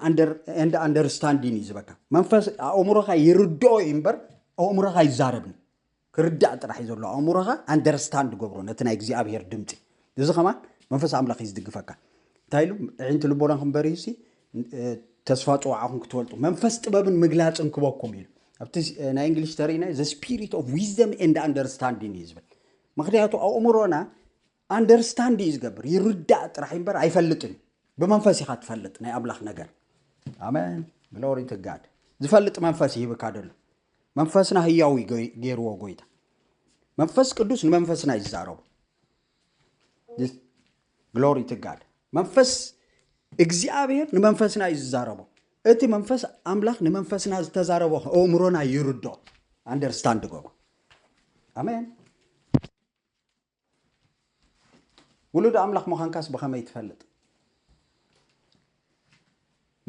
and understanding እዩ ዝበካ። መንፈስ ኣእምሮኻ ይርድኦ እዩ እምበር ኣእምሮኻ ይዛረብን ክርዳእ ጥራሕ እዩ ዘሎ። ኣእምሮኻ ኣንደርስታንድ ገብሮ ነቲ ናይ እግዚኣብሔር ድምፂ። እዚ ከማን መንፈስ ኣምላኽ እዩ ዝድግፈካ። እንታይ ኢሉ? ኣዒንቲ ልቦናኹም በሪሁሲ ተስፋ ፅዋዕኹም ክትፈልጡ መንፈስ ጥበብን ምግላፅን ክበኩም ኢሉ። ኣብቲ ናይ እንግሊሽ ተሪእና the spirit of wisdom and understanding እዩ ዝብል። ምክንያቱ ኣእምሮና ኣንደርስታንድ እዩ ዝገብር፣ ይርዳእ ጥራሕ እምበር ኣይፈልጥን። ብመንፈስ ኢኻ ትፈልጥ ናይ ኣምላኽ ነገር። ኣሜን። ግሎሪ ቱ ጋድ። ዝፈልጥ መንፈስ ይህብካ ደሎ መንፈስና ህያው ገይርዎ ጎይታ። መንፈስ ቅዱስ ንመንፈስና ይዛረቡ። ግሎሪ ቱ ጋድ። መንፈስ እግዚኣብሔር ንመንፈስና እዩ ዝዛረቦ። እቲ መንፈስ ኣምላኽ ንመንፈስና ዝተዛረቦ ኣእምሮና ይርዶ ኣንደርስታንድ ገቡ። ኣሜን። ውሉድ ኣምላኽ ምዃንካስ ብኸመይ ትፈልጥ?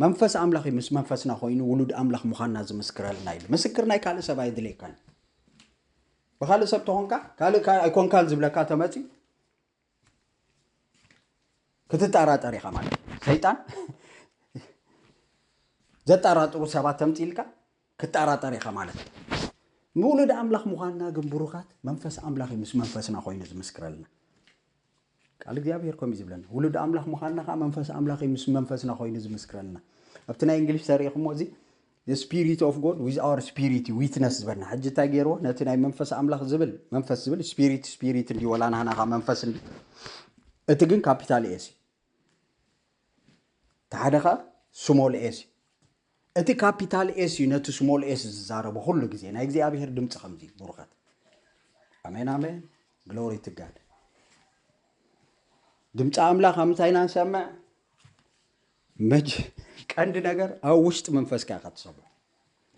መንፈስ ኣምላኽ እዩ ምስ መንፈስና ኮይኑ ውሉድ ኣምላኽ ምዃንና ዝምስክረልና ኢሉ። ምስክር ናይ ካልእ ሰብ ኣየድልየካን። ብኻልእ ሰብ ተኾንካ ካልእ ኣይኮንካን ዝብለካ ተመፂ ክትጠራጠር ኢኻ ማለት እዩ። ሰይጣን ዘጠራጥሩ ሰባት ተምፂልካ ክትጠራጠር ኢኻ ማለት እዩ። ንውሉድ ኣምላኽ ምዃንና ግን ብሩኻት መንፈስ ኣምላኽ እዩ ምስ መንፈስና ኮይኑ ዝምስክረልና። ቃል እግዚኣብሔር ከምኡ እዩ ዝብለና። ውሉድ ኣምላኽ ምዃንና ከዓ መንፈስ ኣምላኽ እዩ ምስ መንፈስና ኮይኑ ዝምስክረልና። ኣብቲ ናይ እንግሊሽ ተሪእኹሞ እዚ spirit of God with our spirit witness ዝበልና። ሕጂ እንታይ ገይርዎ? ነቲ ናይ መንፈስ ኣምላኽ ዝብል መንፈስ ዝብል ስፒሪት ስፒሪት እንዲ ወላ ናህና ከዓ መንፈስ እንዲ እቲ ግን ካፒታል ኤስ እዩ። እቲ ሓደ ከዓ ስሞል ኤስ እዩ። እቲ ካፒታል ኤስ እዩ ነቲ ስሞል ኤስ ዝዛረቦ ኩሉ ግዜ። ናይ እግዚኣብሔር ድምፂ ከምዚ እዩ፣ ብሩኻት። ኣሜን ኣሜን። ግሎሪ ቱ ጋድ። ድምፂ ኣምላኽ ኣብ ምንታይ ኢና ንሰምዕ? መጅ ቀንዲ ነገር ኣብ ውሽጢ መንፈስካ ኢኻ ትሰምዖ።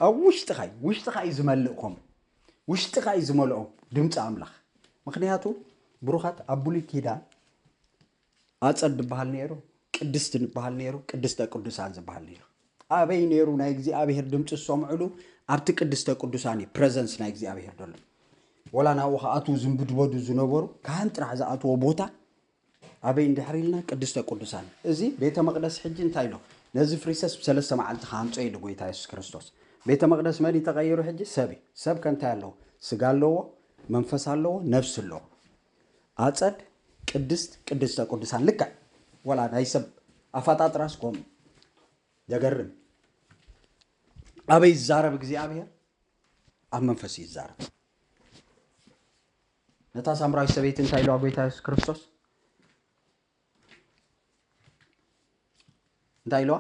ኣብ ውሽጥኻ እዩ፣ ውሽጥኻ እዩ ዝመልእ። ከምኡ ውሽጥኻ እዩ ዝመልኦ ድምፂ ኣምላኽ። ምክንያቱ ብሩኻት፣ ኣብ ብሉይ ኪዳን ኣጸድ ዝበሃል ነይሩ፣ ቅድስቲ ዝበሃል ነይሩ፣ ቅድስተ ቅዱሳን ዝበሃል ነይሩ። ኣበይ ነይሩ ናይ እግዚኣብሔር ድምፂ ዝሰምዕሉ? ኣብቲ ቅድስተ ቅዱሳን እዩ ፕረዘንስ ናይ እግዚኣብሔር ዘሎ። ወላ ናብኡ ክኣትዉ ዝንብድበዱ ዝነበሩ ካህን ጥራሕ ዝኣትዎ ቦታ ኣበይ እንድሕር ኢልና ቅድስተ ቅዱሳን። እዚ ቤተ መቕደስ ሕጂ እንታይ ኢሎ? ነዚ ፍሪሰስ ብሰለስተ መዓልቲ ክሃንጾ ኢሉ ጎይታ የሱስ ክርስቶስ። ቤተ መቕደስ መን እዩ ተቐይሩ ሕጂ? ሰብ እዩ። ሰብ ከ እንታይ ኣለዎ? ስጋ ኣለዎ፣ መንፈስ ኣለዎ፣ ነፍሲ ኣለዎ። ኣጸድ ቅድስት ቅድስተ ቅዱሳን ልክዕ ወላ ናይ ሰብ ኣፈጣጥራስ ከምኡ። ዘገርም። ኣበይ ዝዛረብ እግዚኣብሔር? ኣብ መንፈስ እዩ ዝዛረብ። ነታ ሳምራዊት ሰበይቲ እንታይ ኢልዋ ጎይታ የሱስ ክርስቶስ? እንታይ ኢልዋ?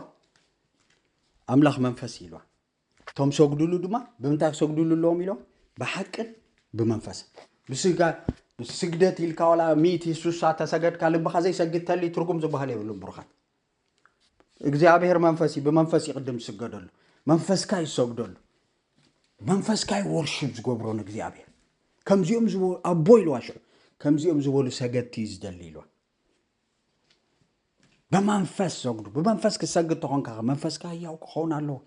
ኣምላኽ መንፈስ እዩ ኢልዋ። እቶም ሰግዱሉ ድማ ብምንታይ ክሰግዱሉ ኣለዎም ኢሎም? ብሓቅን ብመንፈስን። ብስጋ ስግደት ኢልካ ዋላ ሚእቲ ሱሳ ተሰገድካ ልብኻ ዘይሰግድ ተሊ ትርጉም ዝበሃል የብሉን ብሩኻት። እግዚኣብሔር መንፈስ እዩ፣ ብመንፈስ ይቕድም ዝስገደሉ። መንፈስካ ይሰግደሉ። መንፈስካ ይወርሽብ ዝገብሮ ንእግዚኣብሔር። ከምዚኦም ዝበሉ ኣቦ ኢልዋ ሽዑ፣ ከምዚኦም ዝበሉ ሰገድቲ እዩ ዝደሊ ኢልዋ። ብመንፈስ ሰግዱ። ብመንፈስ ክሰግድ ተኾንካ መንፈስካ ህያው ክኸውን ኣለዎ።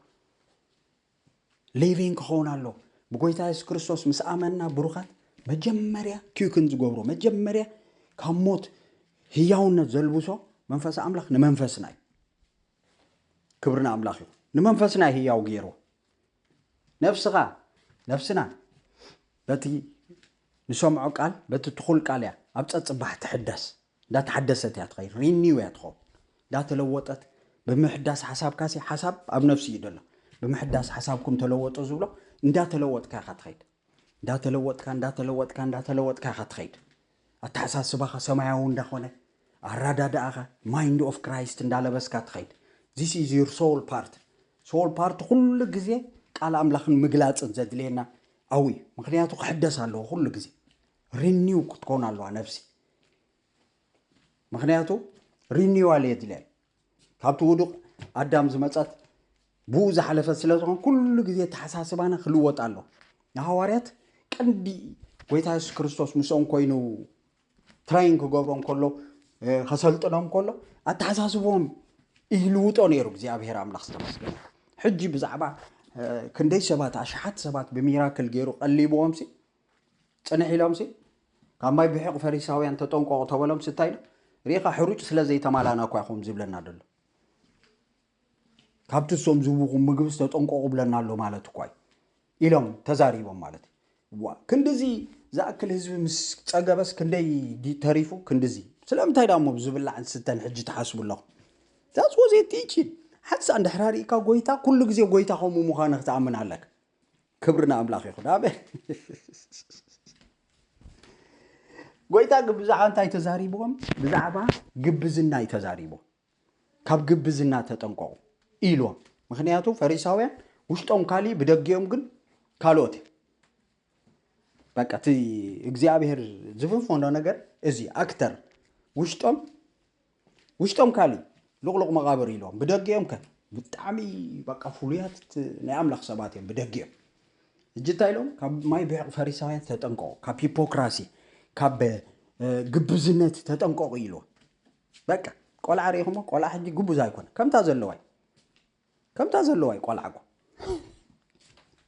ሊቪንግ ክኸውን ኣለዎ። ብጎይታ የሱስ ክርስቶስ ምስ ኣመንና ብሩኻት መጀመርያ ኪውክን ዝገብሮ መጀመርያ ካብ ሞት ህያውነት ዘልብሶ መንፈስ ኣምላኽ ንመንፈስና እዩ። ክብሪ ንኣምላኽ እዩ። ንመንፈስና እዩ ህያው ገይርዎ። ነፍስኻ ነፍስና በቲ ንሰምዖ ቃል በቲ ትኹል ቃል እያ ኣብ ጸጽባሕ ትሕደስ። እንዳተሓደሰት እያ ትኸይድ፣ ሪኒው እያ ትኸውን። እንዳተለወጠት ብምሕዳስ ሓሳብካ ሲ ሓሳብ ኣብ ነፍሲ እዩ ዘሎ። ብምሕዳስ ሓሳብኩም ተለወጡ ዝብሎ እንዳተለወጥካ ኢኻ ትኸይድ። እንዳተለወጥካ እንዳተለወጥካ እንዳተለወጥካ ኢኻ ትኸይድ። ኣተሓሳስባኻ ሰማያዊ እንዳኾነ ኣረዳድኣኻ ማይንድ ኦፍ ክራይስት እንዳለበስካ ትኸይድ። This is your soul part። ሶል ፓርት ኩሉ ግዜ ቃል ኣምላኽን ምግላፅን ዘድልየና ኣው እዩ። ምክንያቱ ክሕደስ ኣለዎ ኩሉ ግዜ። ሪኒው ክትኮን ኣለዋ ነፍሲ። ምክንያቱ ሪኒዋል የድልያ እዩ። ካብቲ ውዱቕ ኣዳም ዝመፀት ብኡ ዝሓለፈት ስለ ዝኾን ኩሉ ግዜ ተሓሳስባና ክልወጥ ኣሎ። ንሃዋርያት ቀንዲ ጎይታ የሱስ ክርስቶስ ምስኦም ኮይኑ ትራይን ክገብሮም ከሎ ከሰልጥኖም ከሎ ኣተሓሳስቦም ይልውጦ ነይሩ እግዚኣብሔር ኣምላኽ ዝተመስገነ። ሕጂ ብዛዕባ ክንደይ ሰባት ኣሽሓት ሰባት ብሚራክል ገይሩ ቀሊብዎም ሲ ፅንሕ ኢሎም ሲ ካብ ማይ ብሒቕ ፈሪሳውያን ተጠንቀቑ ተበሎም ስታይ ዶ ሪኢኻ ሕሩጭ ስለ ዘይተማላና እኳ ይኹም ዝብለና ደሎ ካብቲ እሶም ዝህቡኹም ምግብስ ተጠንቀቑ ብለና ኣሎ ማለት እኳ እዩ ኢሎም ተዛሪቦም ማለት እዩ። ዋ ክንድዚ ዝኣክል ህዝቢ ምስ ጸገበስ ክንደይ ተሪፉ ክንድዚ ስለምንታይ ዳሞ ብዝብላዕን ስተን ሕጂ ትሓስቡ ኣለኹም? ዛስ ወዜ ቲችን ሓንሳ እንድሕራ ርኢካ ጎይታ ኩሉ ግዜ ጎይታ ከምኡ ምዃኑ ክትኣምን ኣለካ። ክብሪ ንኣምላኽ ይኹን ኣሜን። ጎይታ ግን ብዛዕባ እንታይ ተዛሪብዎም? ብዛዕባ ግብዝና እዩ ተዛሪቦም። ካብ ግብዝና ተጠንቀቑ ኢልዎም። ምክንያቱ ፈሪሳውያን ውሽጦም ካሊእ ብደጊኦም ግን ካልኦት እዮም። በቃ እቲ እግዚኣብሔር ዝፍንፈኖ ነገር እዚ ኣክተር ውሽጦም ውሽጦም ካሊእ ሉቕሉቕ መቓብር ኢልዎም ብደጊኦም ከ ብጣዕሚ በቃ ፍሉያት ናይ ኣምላኽ ሰባት እዮም ብደጊኦም። እጂ እንታይ ኢሎም ካብ ማይ ብሕቕ ፈሪሳውያን ተጠንቀቑ ካብ ሂፖክራሲ ካብ ግብዝነት ተጠንቀቑ ኢልዎም። በቃ ቆልዓ ርኢኹሞ ቆልዓ ሕጂ ግቡዝ ኣይኮነ ከምታ ዘለዋይ ከምታ ዘለዋይ ቆልዓ እኮ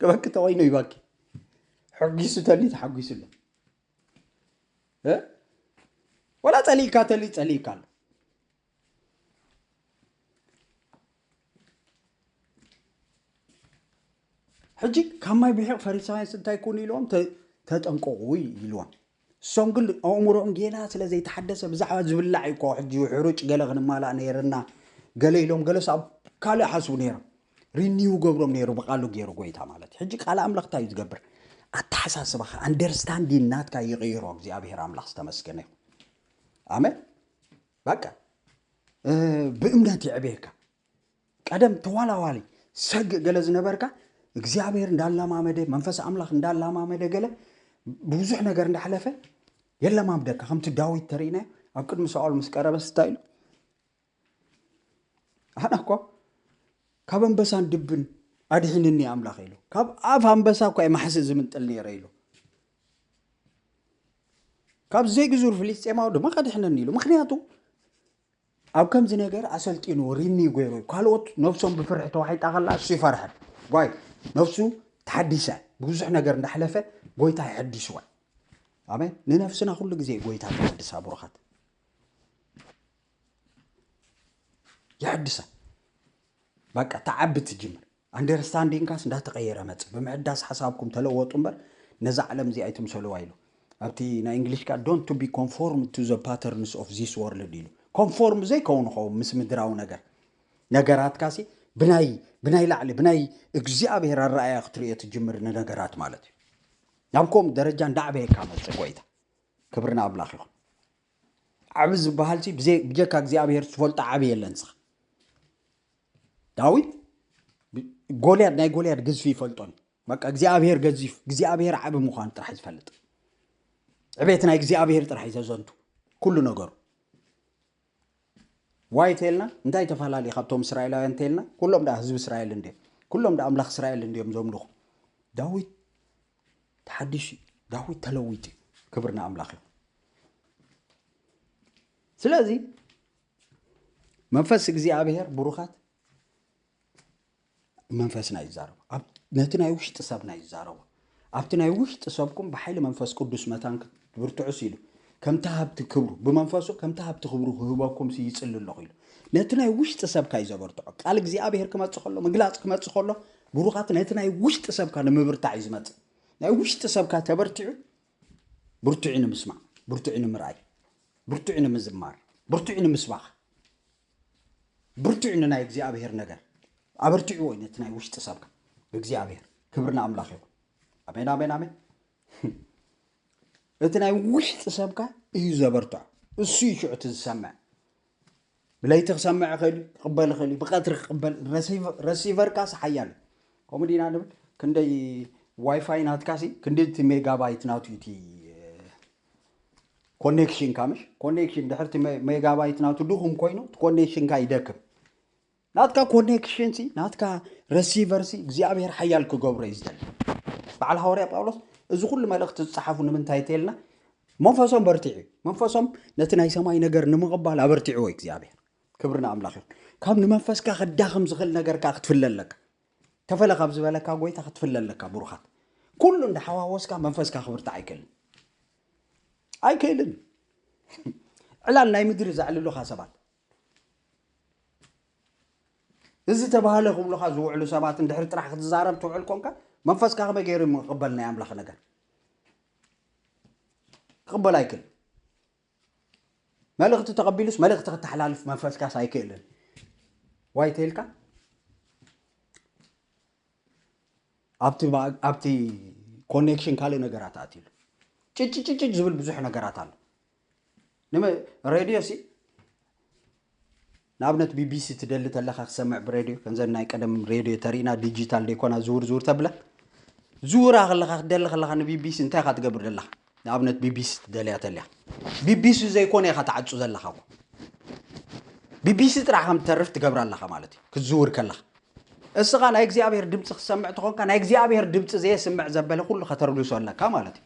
ክበኪ ተወይኖ ይባኪ ሕጊሱ ተሊ ተሓጒሱ ኣሎ። ወላ ጸሊእካ ተሊ ጸሊእካ ኣሎ። ሕጂ ካብ ማይ ብሒቕ ፈሪሳውያንስ እንታይ ኩኑ ኢልዎም? ተ-፣ ተጠንቀቑ ኢልዎም። እሶም ግን ኣእምሮኦም ጌና ስለ ዘይተሓደሰ ብዛዕባ ዝብላዕ እዩ እኮ ሕጂ ሕሩጭ ገለ ክንማላእ ነይርና ገለ ኢሎም ገለስ ኣብ ካልእ ሓስቡ ነይሮም። ሪኒው ገብሮም ነይሩ ብቃሉ ገይሩ ጎይታ ማለት እዩ። ሕጂ ቃል ኣምላኽ እንታይ እዩ ዝገብር? ኣተሓሳስባኻ፣ ኣንደርስታንዲን ናትካ ይቕይሮ እግዚኣብሔር ኣምላኽ ዝተመስገነ ይኹን። ኣሜን። በቃ ብእምነት የዕብየካ። ቀደም ተዋላዋሊ ሰግእ ገለ ዝነበርካ እግዚኣብሔር እንዳላማመደ መንፈስ ኣምላኽ እንዳላማመደ ገለ ብዙሕ ነገር እንዳሕለፈ የለማምደካ። ከምቲ ዳዊት ተርእናዮ ኣብ ቅድሚ ሳኦል ምስ ቀረበ ስታይ ኢሉ ኣና እኮ ካብ ኣንበሳን ድብን ኣድሕንኒ ኣምላኽ ኢሉ። ካብ ኣፍ ኣንበሳ እኳ ማሕሲ ዝምንጥል ነይረ ኢሉ። ካብ ዘይግዙር ፍልስጤማዊ ድማ ከድሕነኒ ኢሉ። ምክንያቱ ኣብ ከምዚ ነገር ኣሰልጢኑ ሪኒ ገይሩ ካልኦት ነብሶም ብፍርሒ ተዋሒጣ ከላ እሱ ይፈርሐ። ጓይ ነብሱ ተሓዲሰ ብዙሕ ነገር እንዳሕለፈ ጎይታ ይሐድስዋ። ኣሜን። ንነፍስና ኩሉ ግዜ ጎይታ ተሓድሳ ብሩኻት ይሐድሳ። በቃ ተዓቢ ትጅምር። ኣንደርስታንዲንካስ እንዳተቐየረ መጽእ። ብምሕዳስ ሓሳብኩም ተለወጡ እምበር ነዛ ዓለም እዚኣ ኣይትምሰልዋ ኢሉ። ኣብቲ ናይ እንግሊሽ ቃል don't to be conformed to the patterns of this world ኢሉ። ኮንፎርም ዘይከውን ኸውን ምስ ምድራዊ ነገር ነገራትካሲ ብናይ ብናይ ላዕሊ ብናይ እግዚኣብሔር ኣረኣያ ክትርእዮ ትጅምር ንነገራት ማለት እዩ። ናብ ከምኡ ደረጃ እንዳዕበየካ መጽእ ጎይታ። ክብሪ ንኣምላኽ ይኹን። ዓቢ ዝበሃልሲ ብዘይ ብጀካ እግዚኣብሔር ዝፈልጦ ዓቢ የለን። ስኻ ዳዊት ብ- ጎልያድ ናይ ጎልያድ ግዝፊ ይፈልጦን በቃ እግዚኣብሔር ገዚፍ እግዚኣብሔር ዓቢ ምዃኑ ጥራሕ ዝፈልጥ ዕቤት ናይ እግዚኣብሔር ጥራሕ እዩ ዘዘንቱ ኩሉ ነገሩ። ዋይ ተልና እንታይ ተፈላለዩ ካብቶም እስራኤላውያን ተልና ኩሎም ደኣ ህዝቢ እስራኤል እንድዮም ኩሎም ደኣ ኣምላኽ እስራኤል እንድዮም ዘምልኹ። ዳዊት ተሓዲሹ እዩ። ዳዊት ተለዊጡ እዩ። ክብሪ ንኣምላኽ እዩ። ስለዚ መንፈስ እግዚኣብሔር ብሩኻት መንፈስና ይዛረቡ። ኣብ ነቲ ናይ ውሽጢ ሰብና ይዛረቡ። ኣብቲ ናይ ውሽጢ ሰብኩም ብሓይሊ መንፈስ ቅዱስ መታን ክትብርትዑስ ኢሉ ከምቲ ሃብቲ ክብሩ ብመንፈሱ ከምቲ ሃብቲ ክብሩ ክህበኩም ሲ ይጽሊ ኣለኹ ኢሉ ነቲ ናይ ውሽጢ ሰብካ እዩ ዘበርትዖ። ቃል እግዚኣብሔር ክመጽእ ከሎ ምግላጽ ክመጽእ ከሎ ብሩኻት ነቲ ናይ ውሽጢ ሰብካ ንምብርታዕ እዩ ዝመጽእ። ናይ ውሽጢ ሰብካ ተበርቲዑ ብርቱዕ እዩ ንምስማዕ፣ ብርቱዕ እዩ ንምርኣይ፣ ብርቱዕ እዩ ንምዝማር፣ ብርቱዕ እዩ ንምስባኽ፣ ብርቱዕ እዩ ንናይ እግዚኣብሔር ነገር ኣበርቲዕዎ እዩ ነቲ ናይ ውሽጢ ሰብካ ብእግዚኣብሔር። ክብሪ ንኣምላኽ ይኹን። ኣሜን ኣሜን ኣሜን። እቲ ናይ ውሽጢ ሰብካ እዩ ዘበርትዖ። እሱ እዩ ሽዑ እቲ ዝሰምዕ። ብለይቲ ክሰምዕ ይኽእል እዩ፣ ክቕበል ይኽእል እዩ፣ ብቐትሪ ክቕበል ረሲቨ- ረሲቨርካስ ሓያል እዩ። ከምኡ ዲና ንብል ክንደይ ዋይፋይ ናትካሲ ክንደይ እቲ ሜጋባይት ናቱ እዩ እቲ ኮኔክሽንካ ምሽ ኮኔክሽን ድሕርቲ ሜጋባይት ናቱ ድኹም ኮይኑ እቲ ኮኔክሽንካ ይደክም። ናትካ ኮኔክሽን ሲ ናትካ ረሲቨር ሲ እግዚኣብሔር ሓያል ክገብሮ እዩ ዝደሊ። በዓል ሃዋርያ ጳውሎስ እዚ ኩሉ መልእኽቲ ዝፀሓፉ ንምንታይ ተልና መንፈሶም በርቲዑ እዩ። መንፈሶም ነቲ ናይ ሰማይ ነገር ንምቕባል ኣበርቲዕዎ እዩ እግዚኣብሔር። ክብሪ ንኣምላኽ ይኹን። ካብ ንመንፈስካ ከዳኽም ዝኽእል ነገር ከዓ ክትፍለ ኣለካ። ተፈለ ካብ ዝበለካ ጎይታ ክትፍለ ኣለካ። ብሩኻት ኩሉ እንዳሓዋወስካ መንፈስካ ክብርታዕ ኣይክእልን ኣይክእልን። ዕላል ናይ ምድሪ ዘዕልሉኻ ሰባት እዚ ተባህለ ክብሉኻ ዝውዕሉ ሰባት እንድሕር ጥራሕ ክትዛረብ ትውዕል ኮንካ መንፈስካ ከመይ ገይሩ ክቕበል ናይ ኣምላኽ ነገር ክቕበል ኣይክእል። መልእኽቲ ተቐቢሉስ መልእኽቲ ክተሓላልፍ መንፈስካስ ኣይክእልን። ዋይ ተይልካ ኣብቲ ባ- ኣብቲ ኮኔክሽን ካልእ ነገራት ኣትሉ ጭጭጭጭጭ ዝብል ብዙሕ ነገራት ኣሎ። ንመ ሬድዮ ሲ ንኣብነት ቢቢሲ ትደሊ ተለኻ ክሰምዕ ብሬድዮ ከምዘን ናይ ቀደም ሬድዮ ተሪእና ዲጂታል ደይኮና ዝውር ዝውር ተብለ ዝውራ ከለኻ ክትደሊ ከለኻ ንቢቢሲ እንታይ ኢኻ ትገብር ዘለኻ? ንኣብነት ቢቢሲ ትደልያ ተልያ ቢቢሲ ዘይኮነ ኢኻ ትዓጹ ዘለኻ እኮ። ቢቢሲ ጥራሕ ከም ትተርፍ ትገብራ ኣለኻ ማለት እዩ ክትዝውር ከለኻ። እስኻ ናይ እግዚኣብሔር ድምፂ ክትሰምዕ ተኾንካ ናይ እግዚኣብሔር ድምፂ ዘየስምዕ ዘበለ ኩሉ ከተርግሶ ኣለካ ማለት እዩ።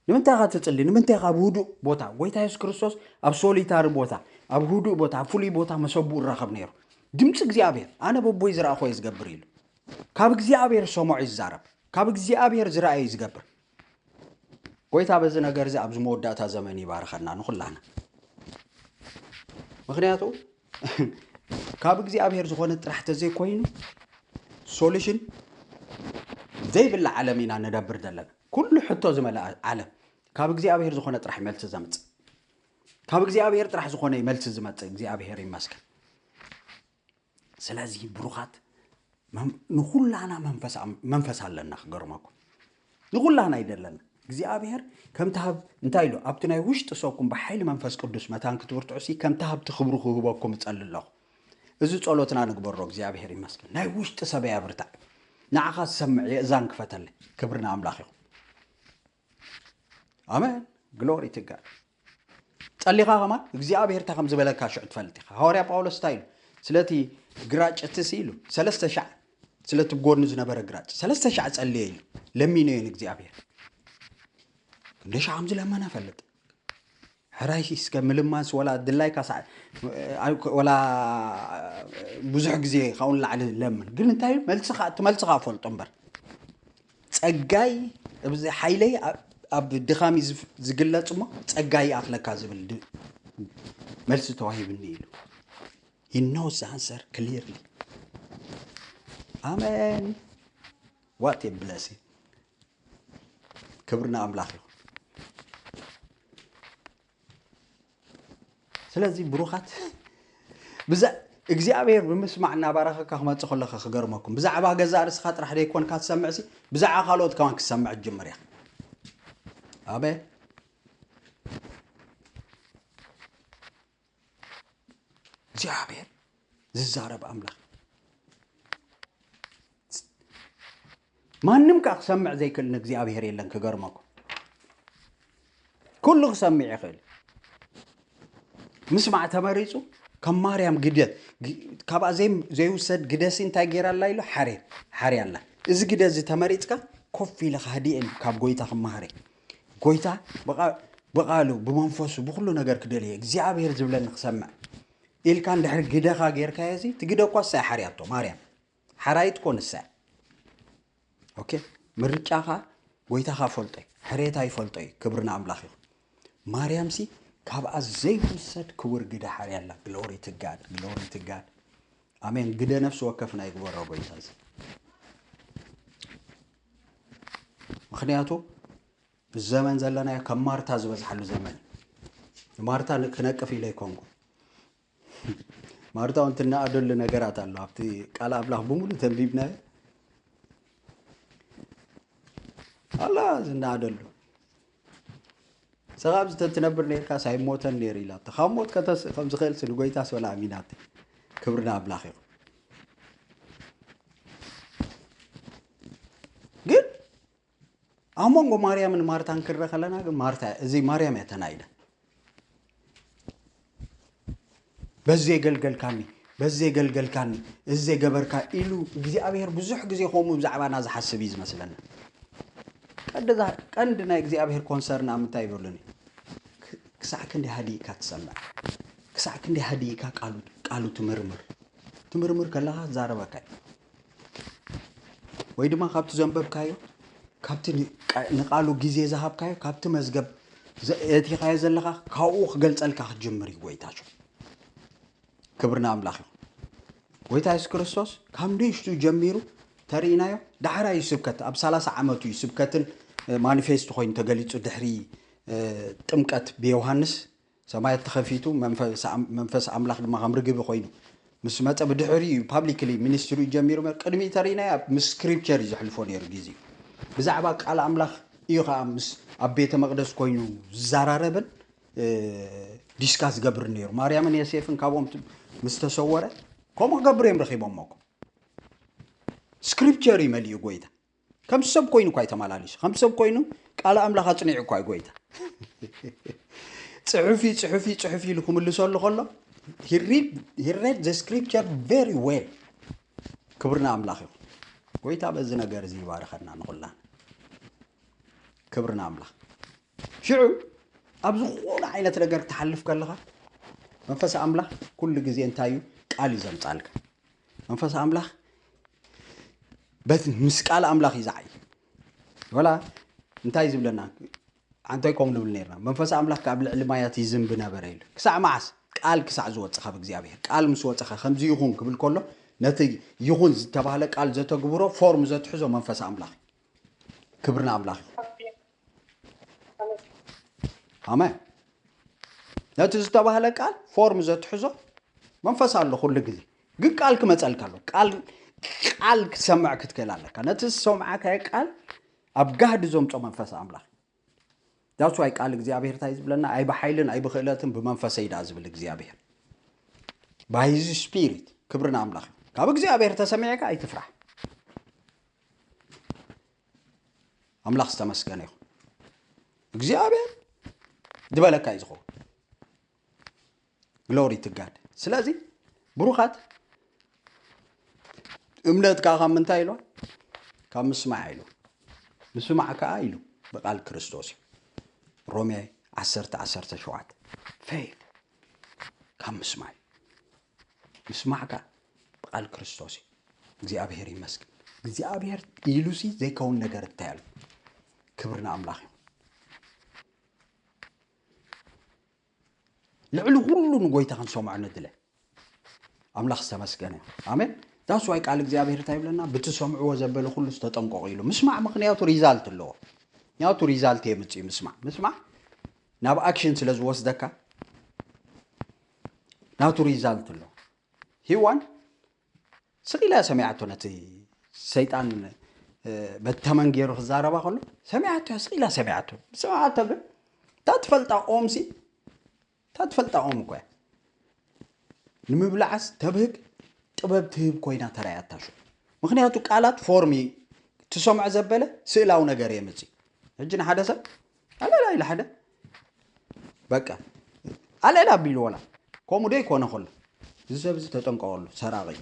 ንምንታይ ኢኻ ትጽሊ? ንምንታይ ኢኻ ኣብ ህዱእ ቦታ? ጎይታ የሱስ ክርስቶስ ኣብ ሶሊታሪ ቦታ፣ ኣብ ህዱእ ቦታ፣ ኣብ ፍሉይ ቦታ መሰብኡ ይራኸብ ነይሩ። ድምፂ እግዚኣብሔር ኣነ በቦይ ዝረኣኹ እየ ዝገብር ኢሉ። ካብ እግዚኣብሔር ዝሰምዖ እዩ ዝዛረብ። ካብ እግዚኣብሔር ዝረኣየ እዩ ዝገብር። ጎይታ በዚ ነገር እዚ ኣብዚ መወዳእታ ዘመን ይባርኸና ንኹላና። ምክንያቱ ካብ እግዚኣብሔር ዝኾነ ጥራሕ ተዘይኮይኑ ሶሉሽን ዘይብላ ዓለም ኢና ንነብር ዘለና። ኩሉ ሕቶ ዝመልኣ ዓለም። ካብ እግዚኣብሔር ዝኾነ ጥራሕ መልሲ ዘምጽእ፣ ካብ እግዚኣብሔር ጥራሕ ዝኾነ መልሲ ዝመጽእ እግዚኣብሔር ይመስገን። ስለዚ ብሩኻት፣ መም- ንኹላና መንፈስ ኣም- መንፈስ ኣለና። ክገርመኩም፣ ንኹላና ይደለና እግዚኣብሔር። ከምቲ ሃብ እንታይ ኢሉ ኣብቲ ናይ ውሽጢ ሰብኩም ብሓይሊ መንፈስ ቅዱስ መታን ክትብርትዑሲ ከምቲ ሃብቲ ክብሩ ክህበኩም እጸሊ ኣለኹ። እዚ ጸሎትና ንግበሮ። እግዚኣብሔር ይመስገን። ናይ ውሽጢ ሰበይ ኣብርታዕ፣ ንዓኻ ዝሰምዕ የእዛን ክፈተለይ። ክብሪ ንኣምላኽ ይኹን። ኣሜን። ግሎሪ ትጋድ ጸሊኻ ከማን እግዚኣብሔር እንታይ ከም ዝበለካ ሽዑ ትፈልጥ ኢኻ። ሃዋርያ ጳውሎስ እንታይ ኢሉ? ስለቲ ግራጭ ትሲ ኢሉ ሰለስተ ሻዕ፣ ስለቲ ጎኑ ዝነበረ ግራጭ ሰለስተ ሻዕ ጸልየ ኢሉ ለሚነዮ ንእግዚኣብሔር። ክንደይ ሻዕ ከም ዝለመነ ፈልጥ። ሕራይ እስከ ምልማንስ ወላ ድላይካ ሳዕ ወላ ብዙሕ ግዜ ካብኡ ንላዕሊ ለምን፣ ግን እንታይ እዩ? መልስኻ፣ እቲ መልስኻ ፈልጦ እምበር። ጸጋይ ኣብዚ ሓይለይ ኣብ- ኣብ ድኻም እዩ ዝፍ- ዝግለጽ እሞ ጸጋይ ይኣኽለካ ዝብል ድ- መልሲ ተዋሂብኒ ኢሉ። He knows the answer clearly. ኣሜን። What a blessing. ክብሪ ንኣምላኽ ይኹን። ስለዚ ብሩኻት፣ ብዛ እግዚኣብሔር ብምስማዕ እናባረኸካ ክመጽእ ከለኻ ክገርመኩም፣ ብዛዕባ ገዛእ ርእስኻ ጥራሕ ደይኮንካ ትሰምዕሲ፣ ብዛዕባ ካልኦት ከማን ክትሰምዕ ትጅምር እያ። ኣሜን። እግዚኣብሔር ዝዛረብ ኣምላኽ። ማንም ከኣ ክሰምዕ ዘይክእል ንእግዚኣብሔር የለን። ክገርመኩም፣ ኩሉ ክሰምዕ ይኽእል። ምስማዕ ተመሪጹ፣ ከም ማርያም ግደ፣ ግ- ካብኣ ዘይ- ዘይውሰድ ግደሲ እንታይ ገይራ ኣላ ኢሉ? ሓርየ፣ ሓርያ ኣላ። እዚ ግደ እዚ ተመሪጽካ፣ ኮፍ ኢለ ክሃድእን ካብ ጎይታ ክመሃረ። ጎይታ ብቓ- ብቓሉ፣ ብመንፈሱ፣ ብኹሉ ነገር ክደልየ፣ እግዚኣብሔር ዝብለኒ ክሰምዕ ኢልካ እንድሕር ግደኻ ጌርካዮ፣ እዚ ትግደ እኳ እሳ እያ ሓርያቶ፣ ማርያም ሓራይት እኮ ንሳ እያ። ኦኬ፣ ምርጫኻ ጎይታኻ ፈልጦ እዩ፣ ሕሬታ ይፈልጦ እዩ። ክብሪ ንኣምላኽ ይኹን። ማርያምሲ ካብኣ ዘይውሰድ ክቡር ግደ ሓርያ ኣላ። ግሎሪ ትጋድ፣ ግሎሪ ትጋድ። ኣሜን። ግደ ነፍሲ ወከፍና ይግበሮ ጎይታ እዚ። ምኽንያቱ እዚ ዘመን ዘለናዮ ከም ማርታ ዝበዝሓሉ ዘመን እዩ። ማርታ ን- ክነቅፍ ኢለ ኣይኮንኩ። ማርታ እውን ትነኣደሉ ነገራት ኣሎ። ኣብቲ ቃል ኣምላኽ ብምሉእ ተንቢብናዮ ኣላ ዝነኣደሉ። ስኻ ኣብዚ ተትነብር ነርካስ ኣይሞተን ነይሩ ኢላቶ። ካብ ሞት ከተስእ ከም ዝኽእል ንጎይታስ ወላ ኣሚናት። ክብሪ ንኣምላኽ ይኹን። ግን ኣብ መንጎ ማርያምን ማርታን ክንረ ከለና ግን ማርታ እዚ ማርያም እያ ተናይዳ። በዚ የገልገልካኒ፣ በዚ የገልገልካኒ፣ እዚ የገበርካ ኢሉ እግዚኣብሔር ብዙሕ ግዜ ከምኡ ብዛዕባና ዝሓስብ እዩ ዝመስለና። ቀንዲ ዛ- ቀንዲ ናይ እግዚኣብሔር ኮንሰርን ኣብ ምንታይ ይብሉኒ? ክ- ክሳዕ ክንዲ ሃዲእካ ትሰምዕ፣ ክሳዕ ክንዲ ሃዲእካ ቃሉ ቃሉ ትምርምር። ትምርምር ከለኻ ዛረበካ እዩ። ወይ ድማ ካብቲ ዘንበብካዮ፣ ካብቲ ን- ቃ- ንቃሉ ግዜ ዝሃብካዮ፣ ካብቲ መዝገብ ዘ- የእቲኻዮ ዘለኻ ካብኡ ክገልጸልካ ክትጅምር እዩ ጎይታ ሽዑ። ክብሪ ንኣምላኽ ይኹን። ጎይታ የሱስ ክርስቶስ ካብ ንእሽቱ ጀሚሩ ተርእናዮ፣ ዳሕራይ እዩ ስብከት፣ ኣብ ሰላሳ ዓመቱ እዩ ስብከትን ማኒፌስት ኮይኑ ተገሊጹ። ድሕሪ ጥምቀት ብዮሃንስ ሰማያት ተኸፊቱ፣ መንፈስ ኣም- መንፈስ ኣምላኽ ድማ ከም ርግቢ ኮይኑ ምስ መጸ፣ ብድሕሪ እዩ ፓብሊክሊ ሚኒስትሪ ጀሚሩ። ቅድሚኡ ተርእናዮ ኣብ- ምስ ስክሪፕቸር እዩ ዘሕልፎ ነይሩ ግዜ። ብዛዕባ ቃል ኣምላኽ እዩ ከዓ ምስ ኣብ ቤተ መቕደስ ኮይኑ ዝዘራረብን ዲስካስ ዝገብር ነይሩ። ማርያምን የሴፍን ካብኦም ት- ምስ ተሰወረ ከምኡ ክገብር እዮም ረኺቦሞ እኮ። ስክሪፕቸር እዩ መሊኡ ጎይታ። ከም ሰብ ኮይኑ እኳ እዩ ተመላሊሱ። ከም ሰብ ኮይኑ ቃል ኣምላኽ ኣጽኒዑ እኳ እዩ ጎይታ። ጽሑፊ ጽሑፊ ጽሑፊ ኢሉ ክምልሰሉ ከሎ he read the scripture very well። ክብርና ኣምላኽ ይኹን። ጎይታ በዚ ነገር እዚ ይባርኸና ንኹላን። ክብርና ኣምላኽ። ሽዑ ኣብ ዝኾነ ዓይነት ነገር ክትሓልፍ ከለኻ መንፈስ ኣምላኽ ኩሉ ግዜ እንታይ እዩ? ቃል እዩ ዘምጻልካ። መንፈስ ኣምላኽ በት ምስ ቃል ኣምላኽ እዩ ዝዓይ። ወላ እንታይ ዝብለና? ኣንታይ ከም ንብል ነርና፣ መንፈስ ኣምላኽ ካብ ልዕሊ ማያት ይዝንብ ነበረ ኢሉ። ክሳዕ መዓስ? ቃል ክሳዕ ዝወጽእ ካብ እግዚኣብሔር። ቃል ምስ ወጸኸ ከምዚ ይኹን ክብል ከሎ ነቲ ይኹን ዝተባህለ ቃል ዘተግብሮ ፎርም ዘትሕዞ መንፈስ ኣምላኽ እዩ። ክብሪ ንኣምላኽ እዩ። ኣሜን። ነቲ ዝተባህለ ቃል ፎርም ዘትሕዞ መንፈስ ኣሎ ኩሉ ግዜ። ግን ቃል ክመፀልካ ኣሎ። ቃል ቃል ክትሰምዕ ክትክእል ኣለካ። ነቲ ዝሰምዓካዮ ቃል ኣብ ጋህዲ ዘምፆ መንፈስ ኣምላኽ። ዳትስ ዋይ ቃል እግዚኣብሔር እንታይ ዝብለና? ኣይ ብሓይልን ኣይ ብክእለትን ብመንፈሰይ ደኣ ዝብል እግዚኣብሔር። ባይ ሂዝ ስፒሪት። ክብሪ ንኣምላኽ። ካብ እግዚኣብሔር ተሰሚዕካ ኣይትፍራሕ። ኣምላኽ ዝተመስገነ ይኹን። እግዚኣብሔር ዝበለካ እዩ ዝኸውን። ግሎሪ ቱ ጋድ። ስለዚ ብሩኻት፣ እምነት ከዓ ካብ ምንታይ ኢሉ? ካብ ምስማዕ ኢሉ። ምስማዕ ከዓ ኢሉ ብቃል ክርስቶስ እዩ። ሮሜ ዓሰርተ ዓሰርተ ሸውዓተ። ፌይት ካብ ምስማዕ እዩ። ምስማዕ ከዓ ብቃል ክርስቶስ እዩ። እግዚኣብሔር ይመስገን። እግዚኣብሔር ኢሉሲ ዘይከውን ነገር እንታይ ኣሎ? ክብሪ ንኣምላኽ እዩ። ልዕሊ ኩሉ ንጎይታ ክንሰምዖ ንድለ። ኣምላኽ ዝተመስገነ። ኣሜን። ዳስ ዋይ ቃል እግዚኣብሔር እንታይ ይብለና? ብትሰምዕዎ ዘበለ ኩሉ ዝተጠንቀቑ ኢሉ። ምስማዕ ምኽንያቱ ሪዛልት ኣለዎ። ምኽንያቱ ሪዛልት የምፅእ እዩ ምስማዕ። ምስማዕ ናብ ኣክሽን ስለ ዝወስደካ ናቱ ሪዛልት ኣለዎ። ሂዋን ስቕ ኢላ ሰሚዓቶ፣ ነቲ ሰይጣን በተመን ገይሩ ክዛረባ ከሎ ሰሚዓቶ፣ ስቕ ኢላ ሰሚዓቶ። ሰማዓቶ ግን እታ ትፈልጣ ኦም ሲ እታ ትፈልጣ ኦም እኮ እያ። ንምብላዓስ ተብህግ ጥበብ ትህብ ኮይና ተራእያታ። ሹ ምኽንያቱ ቃላት ፎርም ትሰምዖ ዘበለ ስእላዊ ነገር የምፅእ። ሕጂ ንሓደ ሰብ ኣለላ ኢለ ሓደ በቃ ኣለላ ኣቢሉ ወላ ከምኡ ዶ ይኮነ ከሎ እዚ ሰብ እዚ ተጠንቀቐሉ ሰራቂ እዩ።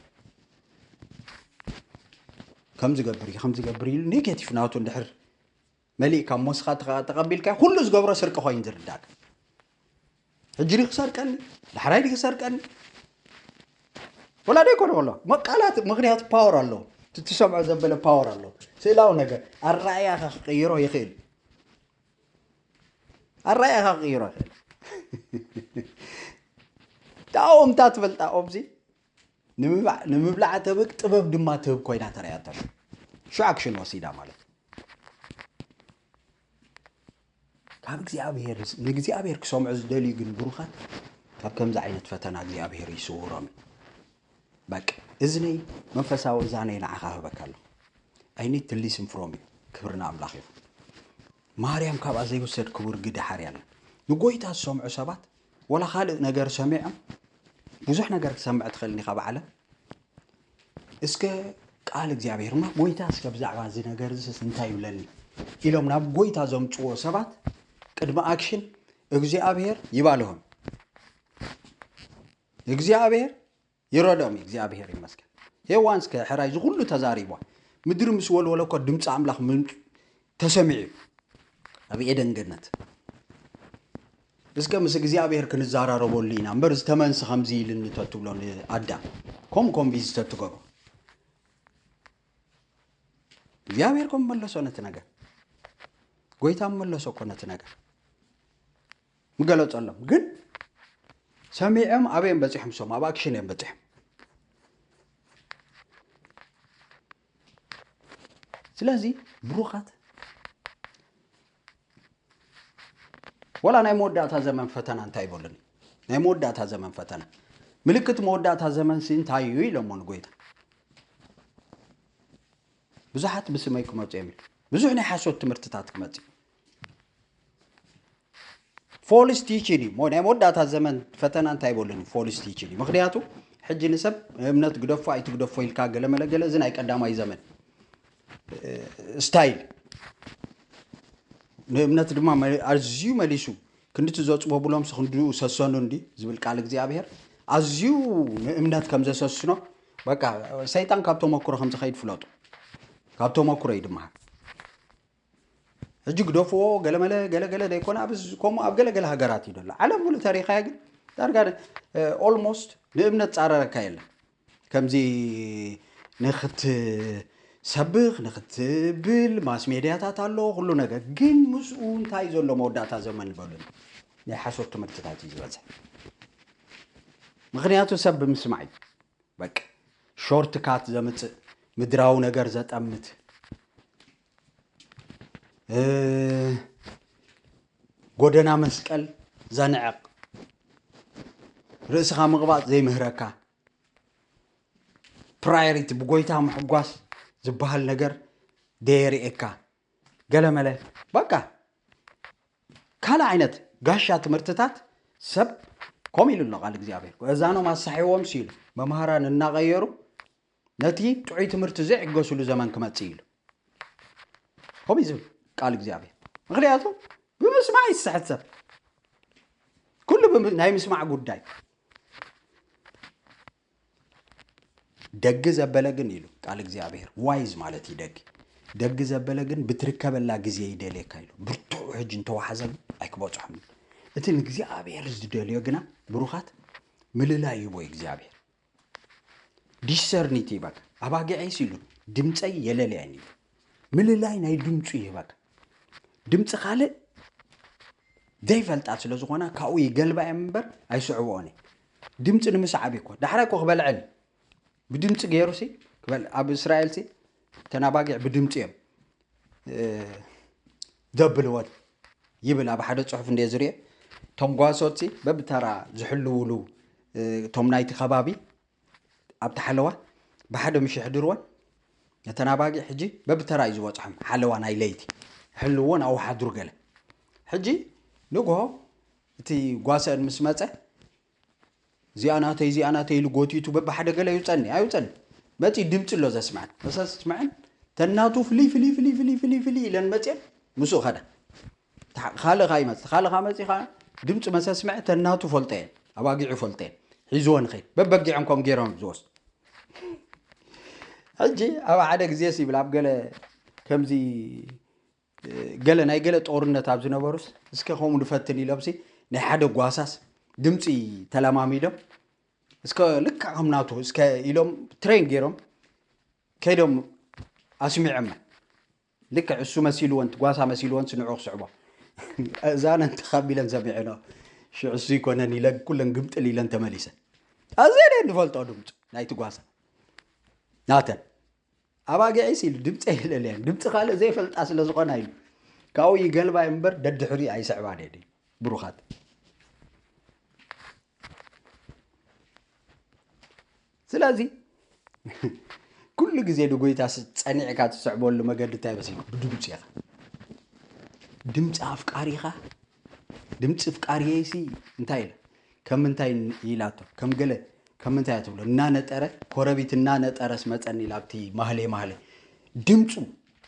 ከም ዝገብር እዩ ከም ዝገብር ኢሉ ኔጌቲቭ ናቱ እንድሕር መሊእካ ሞስኻ ተቐቢልካ ኩሉ ዝገብሮ ስርቂ ኮይኑ ዝርዳእካ። ሕጂ ድዩ ክሰርቀኒ? ዳሕራይ ድዩ ክሰርቀኒ? ወላ ዶ ይኮነ ከሎ መቃላት ምክንያት ፓወር ኣለዎ። ትሰምዖ ዘበለ ፓወር ኣለዎ። ስእላዊ ነገር ኣረኣያኻ ክቅይሮ ይኽእል። ኣረኣያኻ ክቅይሮ ይኽእል። ዳኦም እታ ትፈልጣ ኦምዚ ንምብላዕ ተብቅ ጥበብ ድማ ትህብ ኮይና ተረያታ። ሹ ኣክሽን ወሲዳ ማለት ካብ እግዚኣብሔር ንእግዚኣብሔር ክሰምዑ ዝደልዩ ግን ብሩኻት ካብ ከምዚ ዓይነት ፈተና እግዚኣብሔር ይስውሮም። በቃ እዝነይ መንፈሳዊ እዛነይ ንዓኻ ህበካ ኣለኹ። I need to listen from you። ክብሪ ንኣምላኽ ይኹን። ማርያም ካብኣ ዘይውሰድ ክቡር ግዲ ሓርያ ኣላ። ንጎይታ ዝሰምዑ ሰባት ወላ ካልእ ነገር ሰሚዖም ብዙሕ ነገር ክሰምዕ ትኽእል ኢኻ ብዓለም። እስከ ቃል እግዚኣብሔር ማ ጎይታ እስከ ብዛዕባ እዚ ነገር እዚ እንታይ ይብለኒ ኢሎም ናብ ጎይታ ዘምፅዎ ሰባት ቅድሚ ኣክሽን እግዚኣብሔር ይባልሆም። እግዚኣብሔር ይረድኦም። እግዚኣብሔር ይመስገን። ሄዋን እስከ ሕራይ ዝኩሉ ተዛሪቧ ምድሪ ምስ ወልወለ እኮ ድምፂ ኣምላኽ ተሰሚዑ እዩ ኣብ ኤደን ገነት። እስከ ምስ እግዚኣብሔር ክንዘራረበሉ ኢና እምበር ዝተመንሲ ከምዚ ኢልኒ ተትብሎ ንኣዳም ከም ኮምቢዝ ተትገብሮ እግዚኣብሔር ከም መለሶ ነቲ ነገር ጎይታ መለሶ እኮ ነቲ ነገር ምገለጸሎም ግን ሰሚዖም ኣበዮም በፂሖም ሶም ኣብ ኣክሽን እዮም በፂሖም። ስለዚ ብሩኻት ወላ ናይ መወዳእታ ዘመን ፈተና እንታይ ይበሉኒ? ናይ መወዳእታ ዘመን ፈተና ምልክት መወዳእታ ዘመን ሲ እንታይ እዩ ኢሎሞ ንጎይታ። ብዙሓት ብስመይ ክመፁ እዮም ብዙሕ ናይ ሓሶት ትምህርትታት ክመፅ ፎልስ ቲችን እዩ። ናይ መወዳእታ ዘመን ፈተና እንታይ ይበሉኒ? ፎልስ ቲችን እዩ። ምክንያቱ ሕጂ ንሰብ እምነት ግደፎ ኣይትግደፎ ኢልካ ገለመለገለ እዚ ናይ ቀዳማይ ዘመን ስታይል ንእምነት ድማ ኣዝዩ መሊሱ ክንድቲ ዘፅበቡሎም ክንድኡ ሰሰኑ እንዲ ዝብል ቃል እግዚኣብሔር ኣዝዩ ንእምነት ከም ዘሰስኖ በቃ ሰይጣን ካብ ተመክሮ ከም ዝኸይድ ፍለጡ። ካብ ተመክሮ እዩ ድማ ሕጂ ግደፍዎ ገለመለ ገለገለ ዘይኮነ ከምኡ ኣብ ገለገለ ሃገራት እዩ ዘሎ ዓለም ሙሉ ተሪኻያ ግን ዳርጋ ኦልሞስት ንእምነት ፃረረካ የለን። ከምዚ ንክትሰብኽ ንክትብል ማስ ሜድያታት ኣሎ ኩሉ ነገር ግን ምስኡ እንታይ ዘሎ መወዳእታ ዘመን በሉን ናይ ሓሶት ትምህርትታት እዩ ዝበዝሕ። ምክንያቱ ሰብ ብምስማዕ እዩ በቃ ሾርት ካት ዘምጽእ፣ ምድራዊ ነገር ዘጠምት፣ እ፣ ጎደና መስቀል ዘንዕቕ፣ ርእስኻ ምቕባጽ ዘይምህረካ፣ ፕራዮሪቲ ብጎይታ ምሕጓስ ዝበሃል ነገር ደየርእየካ፣ ገለመለ፣ በቃ ካልእ ዓይነት ጋሻ ትምህርትታት ሰብ ኮም ኢሉ ኣሎ። ቃል እግዚኣብሔር እዛኖም ኣሳሒዎም ሲሉ መምሃራን እናቐየሩ ነቲ ጥዑይ ትምህርቲ ዘይዕገሱሉ ዘመን ክመጽእ ኢሉ ኮም እዩ ዝብል ቃል እግዚኣብሔር። ምክንያቱ ብምስማዕ ይስሕት ሰብ፣ ኩሉ ብም- ናይ ምስማዕ ጉዳይ። ደግ ዘበለ ግን ኢሉ ቃል እግዚኣብሔር፣ ዋይዝ ማለት እዩ። ደግ ደግ ዘበለ ግን ብትርከበላ ግዜ ይደልየካ ኢሉ። ብርቱዕ ሕጂ እንተዋሓዘ ግን ኣይክበፅሖም እዩ። እቲ ንእግዚኣብሔር ዝደልዮ ግና ብሩኻት ምልላይ ይቦ እግዚኣብሔር። ዲሰርኒቲ ይበካ። ኣባጊዐይስ ኢሉ ድምፀይ የለልያን እዩ። ምልላይ ናይ ድምፁ ይህበካ። ድምፂ ካልእ ዘይፈልጣ ስለ ዝኾና ካብኡ ይገልባ እዮም እምበር ኣይስዕብኦን እዩ። ድምፂ ንምስዓብ እኮ ዳሕራይ እኮ ክበልዐን እዩ። ብድምፂ ገይሩ ሲ ክበል ኣብ እስራኤል ሲ ተናባጊዕ ብድምፂ እዮም እ፣ ዘብልወን ይብል ኣብ ሓደ ፅሑፍ እንደ ዝርኤ። እቶም ጓሶት ሲ በብተራ ዝሕልውሉ እ፣ እቶም ናይቲ ከባቢ ኣብቲ ሓለዋ ብሓደ ምሽ ይሕድርወን። ነተን ኣባጊዕ ሕጂ በብተራ እዩ ዝበፅሖም ሓለዋ ናይ ለይቲ ሕልዎን ኣውሓድሩ ገለ። ሕጂ ንግሆ እቲ ጓሰን ምስ መፀ እዚኣ ናተይ እዚኣ ናተይ ኢሉ ጎቲቱ በብሓደ ገለ ይውፀኒ ኣይውፀኒ መፂ ድምፂ ኣሎ ዘስምዐን መሰ ስምዐን ተናቱ ፍልይ ፍልይ ፍልይ ፍልይ ፍልይ ፍልይ ኢለን መፅየን ምስኡ ኸዳ። ካልእ ካ ይመፅእ ካልእ ካ መፂ ካ ድምፂ መሰ ስምዐ ተናቱ ፈልጠየን ኣባጊዑ ፈልጠየን ሒዝወን ኸይድ በበጊዖም ከም ገይሮም ዝወስዱ። ሕጂ ኣብ ሓደ ግዜ ይብል ኣብ ገለ ከምዚ ገለ ናይ ገለ ጦርነት ኣብ ዝነበሩስ እስከ ከምኡ ንፈትን ኢሎምሲ ናይ ሓደ ጓሳስ ድምፂ ተለማሚዶም እስከ ልክዕ ከም ናቱ እስከ ኢሎም ትሬን ገይሮም ከይዶም ኣስሚዖም ልክዕ እሱ መሲልወን ጓሳ መሲልወን ንዑ ክስዕቦ እዛነ እንተኻቢለን ሰሚዐን ሽዑ እሱ ይኮነን ኢለን ኩለን ግምጥል ኢለን ተመሊሰን ኣዘነ ንፈልጦ ድምፁ ናይቲ ጓሳ ናተን ኣባጊዐይስ ኢሉ ድምፂ የለለያን ድምፂ ካልእ ዘይፈልጣ ስለ ዝኾና ኢሉ ካብኡ ይገልባ እምበር ደድሕሪ ኣይስዕባን እየ ብሩኻት። ስለዚ ኩሉ ግዜ ንጎይታ ስ- ጸኒዕካ ትስዕበሉ መገዲ እንታይ መሲሉ ብድምፂ ኢኻ። ድምፂ ኣፍቃሪኻ ድምፂ ፍቃሪየይሲ እንታይ ኢለ ከም ምንታይ ኢላቶ ከም ገለ ከም ምንታይ እያ ትብሎ እናነጠረ ኮረቢት እናነጠረስ መፀኒ ኢላ ኣብቲ ማህሌ ማህሌ ድምፁ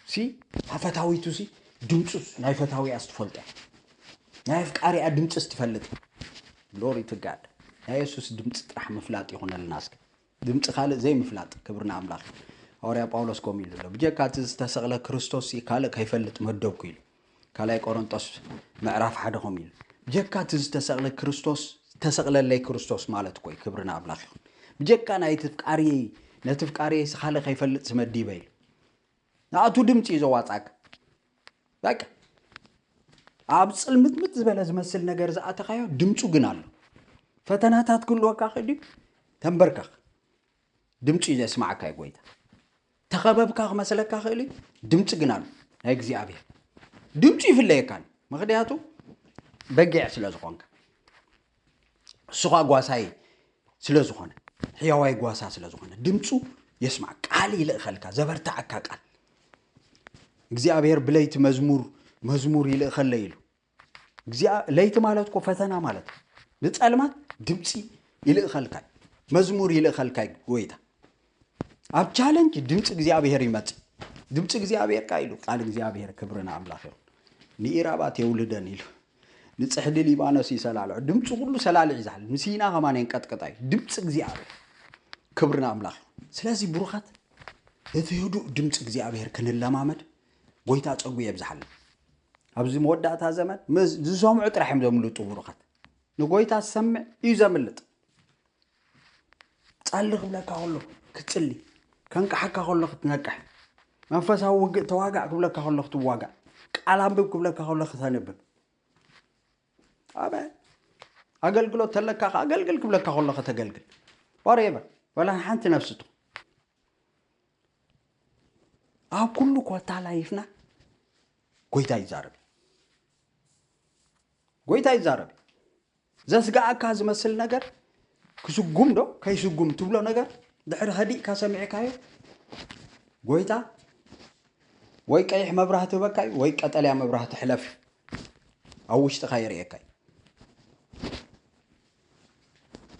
ሲ ኣፈታዊቱ ሲ ድምፁ ናይ ፈታዊያስ ትፈልጦ ናይ ኣፍቃሪያ ድምፅስ ትፈልጥ ግሎሪ ቱ ጋድ ናይ የሱስ ድምፂ ጥራሕ ምፍላጥ ይኹነልና እስከ ድምፂ ካልእ ዘይምፍላጥ ክብሪ ንኣምላኽ። ሃዋርያ ጳውሎስ ከምኡ ኢሉ ኣሎ፣ ብጀካ እቲ ዝተሰቕለ ክርስቶስ ካልእ ከይፈልጥ መደብኩ ኢሉ። ካልኣይ ቆሮንጦስ ምዕራፍ ሓደ ከምኡ ኢሉ። ብጀካ እቲ ዝተሰቕለ ክርስቶስ ዝተሰቕለለይ ክርስቶስ ማለት እኮ እዩ። ክብሪ ንኣምላኽ ይኹን። ብጀካ ናይ ትፍቃሪ ነቲ ፍቃሪ ካልእ ከይፈልጥ ስመዲበ ኢሉ። ንኣቱ ድምፂ እዩ ዘዋፃእካ። በቃ ኣብ ፅልምትምት ዝበለ ዝመስል ነገር ዝኣተኻዮ ድምፁ ግን ኣሎ። ፈተናታት ክህልወካ ክእል እዩ። ተንበርከኽ። ድምፂ እዩ ዘስማዓካ እዩ ጎይታ። ተኸበብካ ክመስለካ ክእል እዩ። ድምፂ ግን ኣሎ ናይ እግዚኣብሔር ድምፂ ይፍለየካ ኣሎ። ምክንያቱ በጊዕ ስለ ዝኾንካ እሱኻ ጓሳይ ስለ ዝኾነ ሕያዋይ ጓሳ ስለ ዝኾነ ድምፁ የስማዕ ቃል ይልእኸልካ ዘበርታዓካ ቃል እግዚኣብሔር ብለይቲ መዝሙር መዝሙር ይልእኸለይ ኢሉ ለይቲ ማለት እኮ ፈተና ማለት ንፀልማት ድምፂ ይልእኸልካይ መዝሙር ይልእኸልካይ ጎይታ ኣብ ቻለንጅ ድምፂ እግዚኣብሔር ይመፅእ ድምፂ እግዚኣብሔር ካ ኢሉ ቃል እግዚኣብሔር ክብሪ ንኣምላኽ ይኹን ንኢራባት የውልደን ኢሉ ንፅሕዲ ሊባኖስ ይሰላልዖ ድምፂ ኩሉ ሰላልዕ ይዛል ንሲና ከማን የንቀጥቅጣ እዩ ድምፂ እግዚኣብሔር ክብሪ ንኣምላኽ ስለዚ ብሩኻት እቲ ህዱእ ድምፂ እግዚኣብሔር ክንለማመድ ጎይታ ፀጉ የብዝሓልና ኣብዚ መወዳእታ ዘመን ዝሰምዑ ጥራሕ እዮም ዘምልጡ ብሩኻት ንጎይታ ዝሰምዕ እዩ ዘምልጥ ጸሊ ክብለካ ከሎ ክትጽሊ ከንቅሓካ ከሎ ክትነቅሕ መንፈሳዊ ውግእ ተዋጋእ ክብለካ ከሎ ክትዋጋእ ቃል ኣንብብ ክብለካ ከሎ ክተንብብ ኣበ ኣገልግሎት ተለካ ኣገልግል ክብለካ ከሎ ከተገልግል whatever ወላ ሓንቲ ነፍስቱ ኣብ ኩሉ ኮታ ላይፍና ጎይታ ይዛረብ እዩ። ጎይታ ይዛረብ እዩ። ዘስግኣካ ዝመስል ነገር ክስጉም ዶ ከይስጉም ትብሎ ነገር ድሕሪ ሀዲእካ ሰሚዕካዮ፣ ጎይታ ወይ ቀይሕ መብራህቲ ህበካ እዩ ወይ ቀጠልያ መብራህቲ ሕለፍ፣ ኣብ ውሽጥኻ የርእየካ እዩ።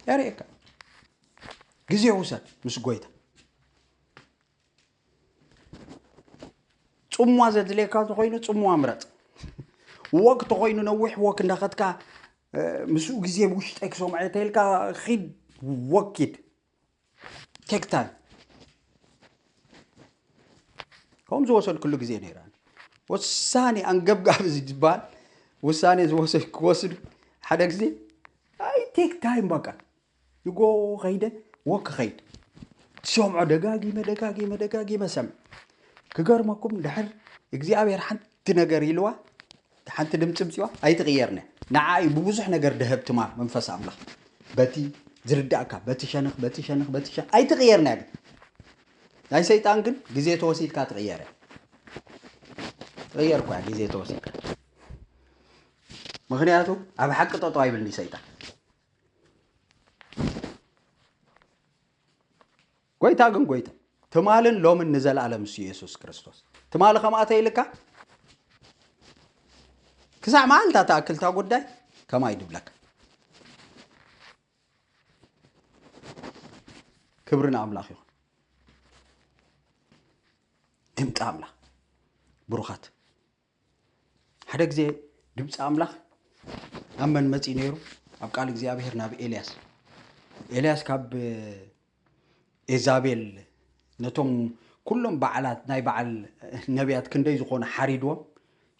የርእየካ። ግዜ ውሰድ ምስ ጎይታ። ጽምዋ ዘድልየካ ተኾይኑ ጽምዋ ምረጽ። ወክ ተኾይኑ ነዊሕ ወክ እንዳኸድካ ምስኡ ግዜ ውሽጠይ ክሰምዖ ተልካ ኺድ ወኪድ ቴክ ታይም። ከምኡ ዝወሰድኩሉ ግዜ ነይራ። ወሳኔ ኣንገብጋቢ ዝበሃል ውሳኔ ዝወሰድ ክወስድ ሓደ ግዜ ኣይ ቴክ ታይም በቃ ይጎ ኸይደ ወክ ኸይድ ትሰምዖ ደጋጊመ ደጋጊመ ደጋጊመ ሰምዕ። ክገርመኩም ድሕር እግዚኣብሔር ሓንቲ ነገር ኢልዋ ሓንቲ ድምፂ ምፅዋ ኣይትቕየርነ። ንዓ እዩ ብብዙሕ ነገር ደሀብትማ መንፈስ ኣምላኽ በቲ ዝርዳእካ በቲ ሸንኽ በቲ ሸንኽ በቲ ሸንኽ ኣይትቕየርነ። ግን ናይ ሰይጣን ግን ግዜ ተወሲድካ ትቕየረ ትቕየር እኳ ግዜ ተወሲድካ። ምክንያቱ ኣብ ሓቂ ጠጠው ኣይብልኒ ሰይጣን። ጎይታ ግን ጎይታ ትማልን ሎምን ንዘለኣለም እሱ ኢየሱስ ክርስቶስ። ትማሊ ከምኣ ተይልካ ክሳዕ መዓልታ ተኣክልታ ጉዳይ ከማይ ድብለካ። ክብሪ ንኣምላኽ ይኹን። ድምፂ ኣምላኽ ብሩኻት ሓደ ግዜ ድምፂ ኣምላኽ ናብ መን መፂኡ ነይሩ? ኣብ ቃል እግዚኣብሔር ናብ ኤልያስ። ኤልያስ ካብ ኤዛቤል ነቶም ኩሎም በዓላት ናይ በዓል ነቢያት ክንደይ ዝኾኑ ሓሪድዎም።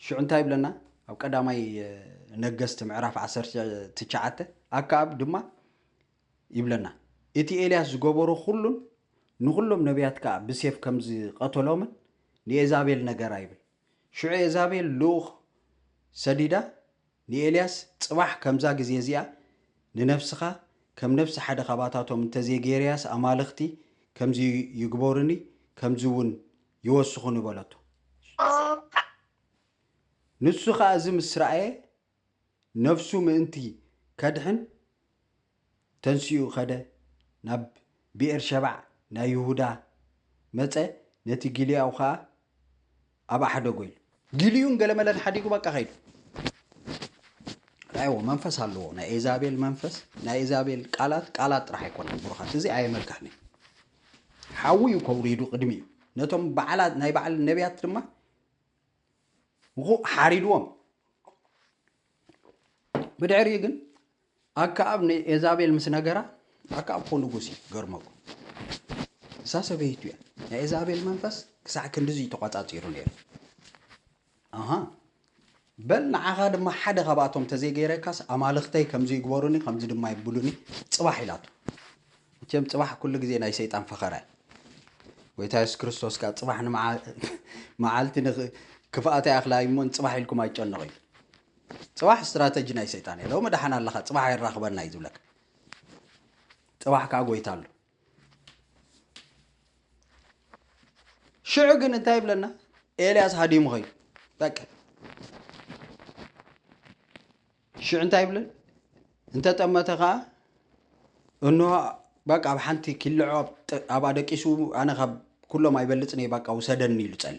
ሽዑ እንታይ ይብለና? ኣብ ቀዳማይ ነገስቲ ምዕራፍ ዓሰርተ ትሽዓተ ኣከኣብ ድማ ይብለና፣ እቲ ኤልያስ ዝገበሮ ኩሉን ንኹሎም ነቢያት ከኣ ብሴፍ ከም ዝቐተሎምን ንኤዛቤል ነገራ ይብል። ሽዑ ኤዛቤል ልኡኽ ሰዲዳ ንኤልያስ፣ ጽባሕ ከምዛ ግዜ እዚኣ ንነፍስኻ ከም ነፍሲ ሓደ ኻባታቶም እንተዘይገይረያስ ኣማልኽቲ ከምዚ ይግበሩኒ፣ ከምዚ እውን ይወስኹኒ በለቶ። ንሱ ኸኣ እዚ ምስ ረኣየ ነፍሱ ምእንቲ ከድሕን ተንሲኡ ኸደ፣ ናብ ብኤር ሸባዕ ናይ ይሁዳ መጸ፣ ነቲ ጊልያኡ ኸኣ ኣብኣ ሓደጎ ኢሉ። ጊልዩን ገለመለን ሓዲጉ በቃ ኸይዱ። ራእይዎ መንፈስ ኣለዎ። ናይ ኤዛቤል መንፈስ፣ ናይ ኤዛቤል ቃላት፣ ቃላት ጥራሕ ኣይኮነን ብሩኻት። እዚ ኣየመልካህን እዩ። ሓዊ እዩ ከውሪዱ ቅድሚኡ። ነቶም በዓላት፣ ናይ በዓል ነቢያት ድማ ምኹ ሓሪድዎም። ብድሕሪኡ ግን ኣከኣብ ንኤዛቤል ምስ ነገራ፣ ኣከኣብ እኮ ንጉስ እዩ፣ ገርመኩም። እሳ ሰበይቱ እያ። ናይ ኤዛቤል መንፈስ ክሳዕ ክንድዚ እዩ ተቋጻጺሩ ነይሩ። ኣሃ። በል ንዓኻ ድማ ሓደ ካብኣቶም ተዘይገይረካስ ኣማልኽተይ ከምዚ ይግበሩኒ፣ ከምዚ ድማ ይብሉኒ፣ ጽባሕ ኢላቶ። መቸም ጽባሕ ኩሉ ግዜ ናይ ሰይጣን ፈኸራ እዩ። ጎይታ የሱስ ክርስቶስ ከኣ ጽባሕ ንመዓ-፣ መዓልቲ ንኽ-፣ ክፍኣት ኣይኣኽላ እሞ ንጽባሕ ኢልኩም ኣይጨነቑ እዩ። ጽባሕ ስትራተጂ ናይ ሰይጣን እዩ። ሎሚ ደሓን ኣለኻ፣ ጽባሕ ኣይራኽበና እዩ ዝብለካ። ጽባሕ ከኣ ጎይታ ኣሎ። ሽዑ ግን እንታይ ይብለና? ኤልያስ ሃዲሙ ኸይዱ። በቃ። ሽዑ እንታይ ይብለን? እንተጠመተ ኸኣ፣ እንሆ፣ በቃ፣ ኣብ ሓንቲ ኪልዖ ኣብ ጥ-፣ ኣብኣ ደቂሱ፣ ኣነ ካብ ኩሎም ኣይበልጽን እየ፣ በቃ፣ ውሰደኒ ኢሉ ጸሊ።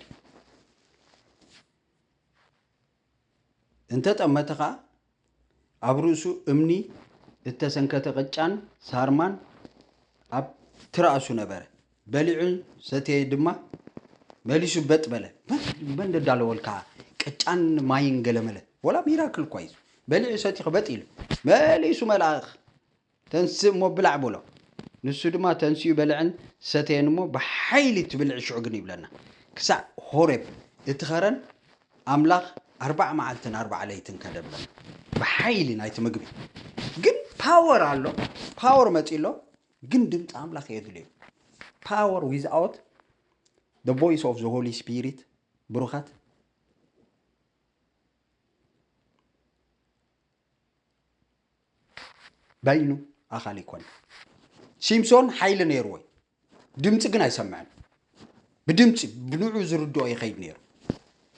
እንተጠመተ ኸኣ፣ ኣብ ርእሱ እምኒ እተሰንከተ ቅጫን ሳርማን ኣብ ትራእሱ ነበረ። በሊዑን ሰተየ ድማ፣ መሊሱ በጥ በለ። መን፣ መን ደዳለወልካ ቅጫን ማይን ገለመለ? ወላ ሚራክል እኳ እዩ። በሊዑ ሰቲኹ በጥ ኢሉ። መሊሱ መልኣኽ፣ "ተንስእ እሞ ብላዕ" በሎ። ንሱ ድማ ተንሲኡ በልዐን ሰተየን እሞ፣ ብሓይሊ ትብልዕ ሽዑ ግን ይብለና። ክሳዕ ሆሬብ እቲ ኸረን ኣምላኽ ኣርባዓ መዓልትን ኣርባዓ ለይትን ከደብለና። ብሓይሊ ናይቲ ምግቢ። ግን ፓወር ኣሎ፣ ፓወር መጺእ ኣሎ፣ ግን ድምፂ ኣምላኽ የድልዩ። Power without the voice of the Holy Spirit፣ ብሩኻት፣ በይኑ ኣኻሊ ይኮነ። ሲምሶን ሓይሊ ነይርዎ እዩ፣ ድምፂ ግን ኣይሰምዕን። ብድምፂ ብንዑ ዝርድኦ ይኸይድ ነይሩ።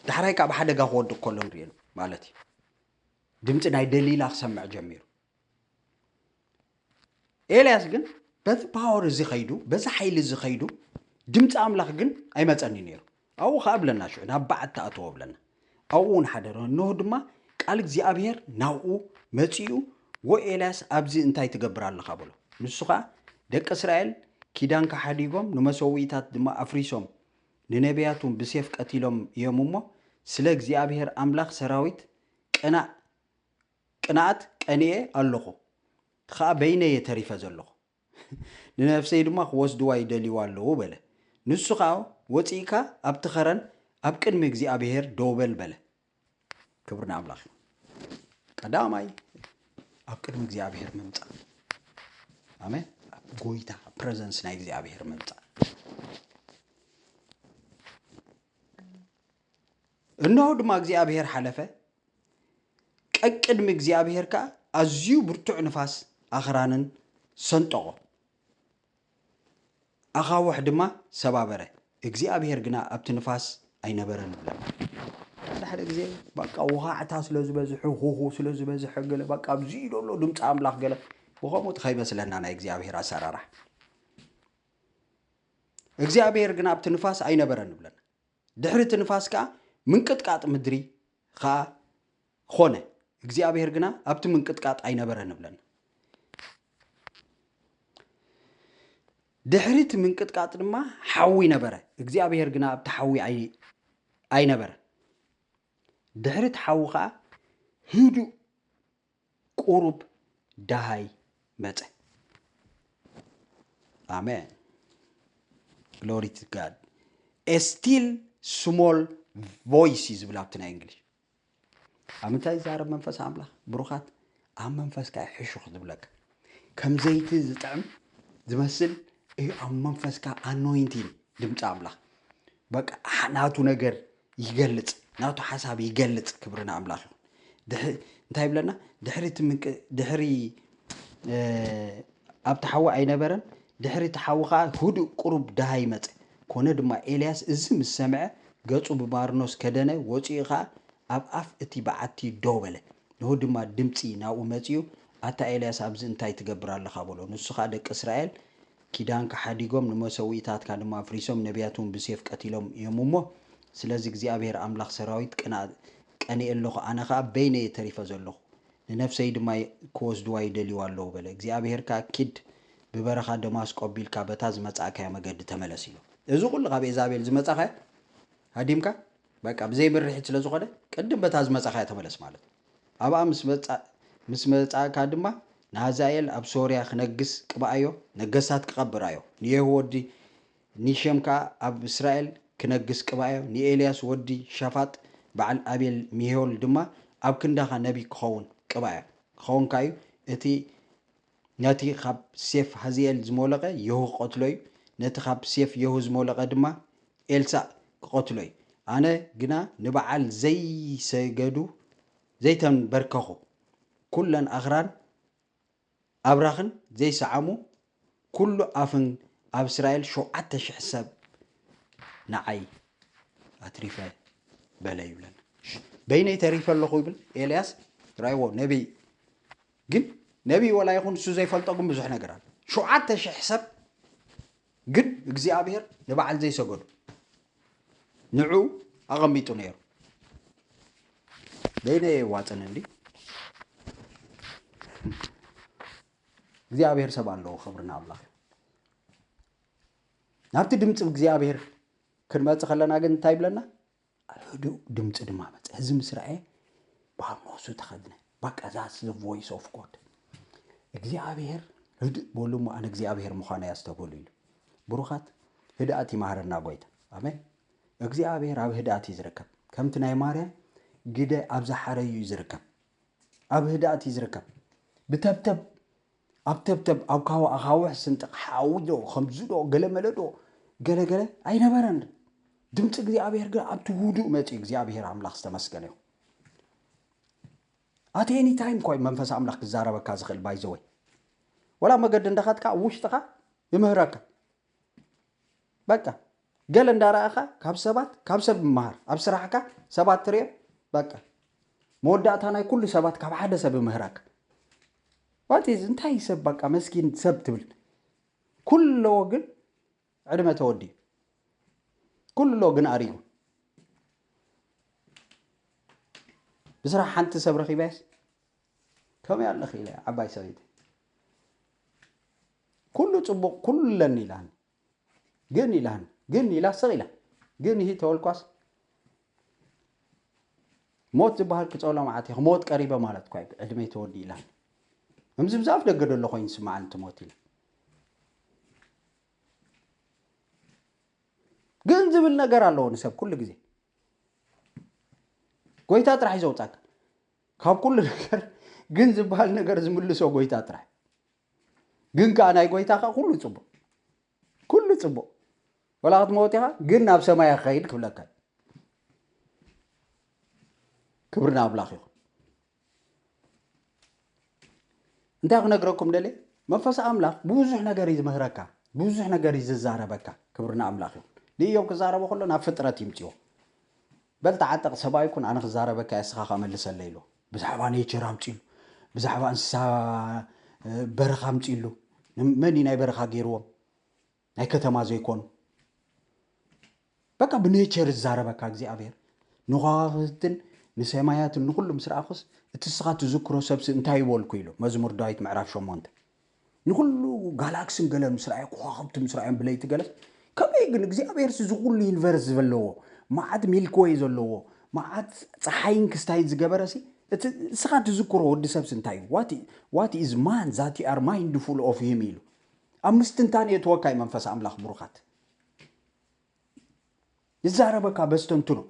ዳሕራይ ካብ ሓደጋ ክወድቅ ከሎ ንሪኤሉ ማለት እዩ። ድምፂ ናይ ደሊላ ክሰምዕ ጀሚሩ። ኤልያስ ግን በዚ ፓወር እዚ ኸይዱ፣ በዚ ሓይሊ እዚ ኸይዱ፣ ድምፂ ኣምላኽ ግን ኣይመፀኒ ነይሩ። ኣብኡ ኸዓ ብለና ሽዑ ናብ በዓቲ ኣተዎ ብለና። ኣብኡ እውን ሓደረ። እንሆ ድማ ቃል እግዚኣብሔር ናብኡ መፂኡ፣ "ወ ኤልያስ ኣብዚ እንታይ ትገብር ኣለኻ?" በሎ። ንሱ ኸዓ፣ "ደቂ እስራኤል ኪዳንካ ሓዲጎም ንመሰውኢታት ድማ ኣፍሪሶም ንነቢያቱን ብሴፍ ቀቲሎም እዮም እሞ፣ ስለ እግዚኣብሔር ኣምላኽ ሰራዊት ቅናእ ቅንኣት ቀኒኤ ኣለኹ፣ ኸኣ በይነይ እየ ተሪፈ ዘለኹ። ንነፍሰይ ድማ ክወስድዋ ይደልይዋ ኣለዉ" በለ። ንሱ ኸኣ፣ "ወጺእካ ኣብቲ ኸረን ኣብ ቅድሚ እግዚኣብሔር ደው በል" በለ። ክብሪ ንኣምላኽ ይኹን። ቀዳማይ ኣብ ቅድሚ እግዚኣብሔር ምምጻእ። ኣሜን። ኣብ ጎይታ ፕረዘንስ ናይ እግዚኣብሔር ምምጻእ። እንሆ ድማ እግዚኣብሔር ሓለፈ፣ ቀቅድሚ እግዚኣብሔር ከኣ ኣዝዩ ብርቱዕ ንፋስ ኣኽራንን ሰንጠቖ፣ ኣኻውሕ ድማ ሰባበረ። እግዚኣብሔር ግና ኣብቲ ንፋስ ኣይነበረን ይብለና። ሓደ ሓደ ግዜ በቃ ወኻዕታ ስለ ዝበዝሑ፣ ሁሁ ስለ ዝበዝሐ፣ ገለ በቃ ኣብዚ ዘሎ ድምፂ ኣምላኽ ገለ ብኸምኡ እቲ ከይመስለና ናይ እግዚኣብሔር ኣሰራርሓ። እግዚኣብሔር ግና ኣብቲ ንፋስ ኣይነበረን ይብለና። ድሕሪ እቲ ንፋስ ከኣ ምንቅጥቃጥ ምድሪ ከኣ ኾነ። እግዚኣብሔር ግና ኣብቲ ምንቅጥቃጥ ኣይነበረን ይብለና። ድሕሪ እቲ ምንቅጥቃጥ ድማ ሓዊ ነበረ። እግዚኣብሔር ግና ኣብቲ ሓዊ ኣይ-፣ ኣይነበረን። ድሕሪ እቲ ሓዊ ከኣ ህዱእ ቁሩብ ደሃይ መጸ። ኣሜን። Glory to God. A still small voice እዩ ዝብል ኣብቲ ናይ እንግሊሽ። ኣብ ምንታይ ይዛረብ መንፈስ ኣምላኽ? ብሩኻት፣ ኣብ መንፈስካ እዩ ሕሹኽ ዝብለካ። ከም ዘይቲ ዝጥዕም ዝመስል እዩ ኣብ መንፈስካ ኣኖይንቲን ድምፂ ኣምላኽ። በቃ፣ ሓ-፣ ናቱ ነገር ይገልጽ፣ ናቱ ሓሳብ ይገልጽ። ክብሪ ንኣምላኽ ይኹን። ድሕ-፣ እንታይ ይብለና? ድሕሪ እቲ ምንቅ-፣ ድሕሪ፣ እ፣ ኣብቲ ሓዊ ኣይነበረን፣ ድሕሪ እቲ ሓዊ ኸዓ ህዱእ ቁሩብ ደሃይ መጸ። ኮነ ድማ ኤልያስ እዚ ምስ ሰምዐ፣ ገጹ ብባርኖስ ከደነ፣ ወጺኡ ኸዓ ኣብ ኣፍ እቲ በዓቲ ደው በለ። ንሁ ድማ ድምጺ ናብኡ መጺኡ፣ "ኣታ ኤልያስ፣ ኣብዚ እንታይ ትገብር ኣለኻ?" በሎ። ንሱ ኸዓ፣ "ደቂ እስራኤል ኪዳንካ ሓዲጎም፣ ንመሰውኢታትካ ድማ ኣፍሪሶም፣ ነቢያት እውን ብሴፍ ቀቲሎም እዮም እሞ፣ ስለዚ እግዚኣብሔር ኣምላኽ ሰራዊት ቅና-፣ ቀኒኤ ኣለኹ፣ ኣነ ኸዓ በይነይ እየ ተሪፈ ዘለኹ፣ ንነፍሰይ ድማ ክወስድዋ ይደልይዋ ኣለዉ" በለ። እግዚኣብሔር ከኣ፣ "ኪድ፣ ብበረኻ ደማስቆ ኣቢልካ በታ ዝመጻእካዮ መገዲ ተመለስ" ኢሉ። እዚ ኹሉ ካብ ኤዛቤል ዝመጻኻዮ ሃዲምካ፣ በቃ ብዘይ ምርሒት ስለ ዝኾነ፣ ቅድም በታ ዝመጻኻዮ ተመለስ ማለት እዩ። ኣብኣ ምስ መጻ-፣ ምስ መጻእካ ድማ፣ ንሃዛኤል ኣብ ሶርያ ክነግስ ቅብኣዮ፣ ነገስታት ክቐብር ኣዮ። ንየሁ ወዲ ኒሸም ከኣ ኣብ እስራኤል ክነግስ ቅብኣዮ። ንኤልያስ ወዲ ሻፋጥ በዓል ኣቤል ሚሆል ድማ ኣብ ክንዳኻ ነቢ ክኸውን ቅብኣዮ። ክኸውን ከኣዩ፣ እቲ ነቲ ካብ ሴፍ ሃዚኤል ዝሞለቐ የሁ ክቐትሎ እዩ፣ ነቲ ካብ ሴፍ የሁ ዝሞለቐ ድማ ኤልሳእ ክቐትሎ እዩ። ኣነ ግና ንበዓል ዘይሰገዱ፣ ዘይተንበርከኹ፣ ኩለን ኣኽራን ኣብራኽን ዘይሰዓሙ፣ ኩሉ ኣፍን ኣብ እስራኤል ሸውዓተ ሽሕ ሰብ ንዓይ ኣትሪፈ በለ ይብለና። ሽ-፣ በይነይ ተሪፈ ኣለኹ ይብል ኤልያስ። ራይዎ ነቢይ ግን፣ ነቢይ ወላ ይኹን እሱ ዘይፈልጦ ግን ብዙሕ ነገር ኣሎ። ሸውዓተ ሽሕ ሰብ ግን እግዚኣብሔር ንበዓል ዘይሰገዱ ንዑ ኣቐሚጡ ነይሩ። በይነይ የዋፅን እንዲ እግዚኣብሔር ሰብ ኣለዎ። ክብሪ ንኣምላኽ እዩ። ናብቲ ድምፂ እግዚኣብሔር ክንመፅእ ከለና ግን እንታይ ይብለና? ኣብ ህዱእ ድምፂ ድማ መፀ። እዚ ምስ ረኣየ ባርኖሱ ተኸድነ። በቃ፣ that's the voice of God። እግዚኣብሔር ህድእ በሉ እሞ ኣነ እግዚኣብሔር ምዃነይ ኣስተብህሉ ኢሉ። ብሩኻት፣ ህድኣት ይመሃረና ጎይታ። ኣሜን። እግዚኣብሔር ኣብ ህድኣት እዩ ዝርከብ። ከምቲ ናይ ማርያም ግደ ኣብ ዝሓረዩ እዩ ዝርከብ። ኣብ ህድኣት እዩ ዝርከብ። ብተብተብ፣ ኣብ ተብተብ፣ ኣብ ካዋ ኣኻውሕ ስንጥቕ፣ ሓዊ ዶ፣ ከምዚ ዶ፣ ገለመለ ዶ፣ ገለገለ ኣይነበረን። ድምፂ እግዚኣብሔር ግን ኣብቲ ህዱእ መፂኡ። እግዚኣብሔር ኣምላኽ ዝተመስገነ ይኹን። At any time እኮ እዩ መንፈስ ኣምላኽ ክዛረበካ ዝኽእል። ባይዘወይ፣ ወላ መገዲ እንዳኸድካ ኣብ ውሽጥኻ ይምህረካ። በቃ፣ ገለ እንዳረኣኻ ካብ ሰባት፣ ካብ ሰብ ምሃር። ኣብ ስራሕካ ሰባት ትሪኦ፣ በቃ መወዳእታ ናይ ኩሉ ሰባት ካብ ሓደ ሰብ ይምህረካ። What is፣ እንታይ ሰብ በቃ መስኪን ሰብ ትብል። ኩሎ ግን ዕድመ ተወዲኡ፣ ኩሎ ግን ኣሪጉ። ብስራሕ ሓንቲ ሰብ ረኺበስ ከመይ ኣለኺ ኢለ፣ ዓባይ ሰበይቲ ኩሉ ጽቡቕ ኩሉ ኣለኒ ኢላኒ። ግን ኢላኒ፣ ግን ኢላ ስቕ ኢላ፣ ግን ይሂ ተወልኳስ ሞት ዝበሃል ክጸሎ መዓት እየ። ሞት ቀሪበ ማለት እኳ እዩ፣ ዕድመይ ተወዲኡ ኢላኒ። ከምዚ ብዛፍ ደገ ደሎ ኮይኑ ይስምዓኒ እቲ ሞት ኢለ። ግን ዝብል ነገር ኣለዎ ንሰብ ኩሉ ግዜ። ጎይታ ጥራሕ እዩ ዘውጻካ ካብ ኩሉ ነገር። ግን ዝበሃል ነገር ዝምልሶ ጎይታ ጥራሕ። ግን ከኣ ናይ ጎይታ ከኣ ኩሉ ጽቡቕ፣ ኩሉ ጽቡቕ። ወላ ክትመውት ኢኻ፣ ግን ናብ ሰማይ ክኸይድ ክብለካ እዩ። ክብሪ ንኣምላኽ ይኹን። እንታይ ክነግረኩም ደልየ? መንፈስ ኣምላኽ ብዙሕ ነገር እዩ ዝምህረካ፣ ብዙሕ ነገር እዩ ዝዛረበካ። ክብሪ ንኣምላኽ ይኹን። ንእዮብ ክዛረቦ ከሎ ናብ ፍጥረት ይምፅዎ። በል ተዓጠቕ ሰብኣይ ኩን፣ ኣነ ክዛረበካ እየ፣ እስኻ ከኣ መልሰለይ ኢልዎ። ብዛዕባ ኔቸር ኣምፅሉ፣ ብዛዕባ እንስሳ፣ እ፣ በረኻ ኣምፅሉ። ን-፣ መን እዩ ናይ በረኻ ገይርዎም? ናይ ከተማ ዘይኮኑ። በቃ ብኔቸር ዝዛረበካ እግዚኣብሔር ንከዋኽብትን ንሰማያትን ንኹሉ ምስ ረኣኹስ፣ እቲ እስኻ ትዝክሮ ሰብሲ እንታይ ይበልኩ ኢሉ መዝሙር ዳዊት ምዕራፍ ሸሞንተ። ንኹሉ ጋላክስን ገለን ምስ ረኣዮ፣ ከዋኽብቲ ምስ ረኣዮም ብለይቲ ገለስ፣ ከመይ ግን እግዚኣብሔር እዚ ኩሉ ዩኒቨርስ ዘለዎ፣ መዓት ሚልክወይ ዘለዎ፣ መዓት ፀሓይን ክስታይን ዝገበረሲ፣ እቲ እስኻ ትዝክሮ ወዲ ሰብሲ እንታይ እዩ? What i-, what is man that you are mindful of him ኢሉ ኣብ ምስትንታን የእትወካ እዩ መንፈስ ኣምላኽ ብሩኻት። ይዛረበካ በስተንትኖ።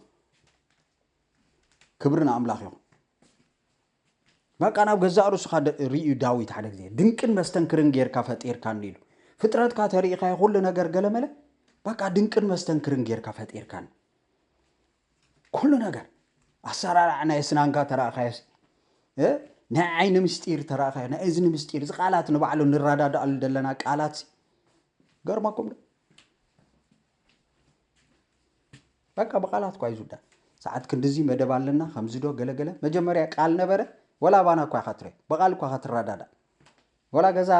ክብሪ ንኣምላኽ ይኹን። በቃ ናብ ገዛእ ርእስኻ ደ-፣ ርእዩ ዳዊት ሓደ ግዜ፣ "ድንቅን መስተንክርን ጌርካ ፈጢርካኒ" ኢሉ። ፍጥረትካ ተሪኢኻዮ ኩሉ ነገር ገለመለ፣ በቃ ድንቅን መስተንክርን ጌርካ ፈጢርካኒ። ኩሉ ነገር፣ ኣሰራርዓ ናይ ኣስናንካ ተራእኻዮሲ፣ እ? ናይ ዓይኒ ምስጢር ተራእኻዮ፣ ናይ እዝኒ ምስጢር፣ እዚ ቃላት ንባዕሉ ንረዳድኣሉ ዘለና ቃላትሲ፣ ገርመኩም ዶ? በቃ ብቃላት እኳ እዩ ዝውዳእ። ሰዓት ክንድዚ መደብ ኣለና፣ ከምዚ ዶ ገለገለ። መጀመርያ ቃል ነበረ፣ ወላ ኣባና እኳ ኢኻ ትሪኦ፣ ብቃል እኳ ኢኻ ትረዳዳእ። ወላ ገዛ፣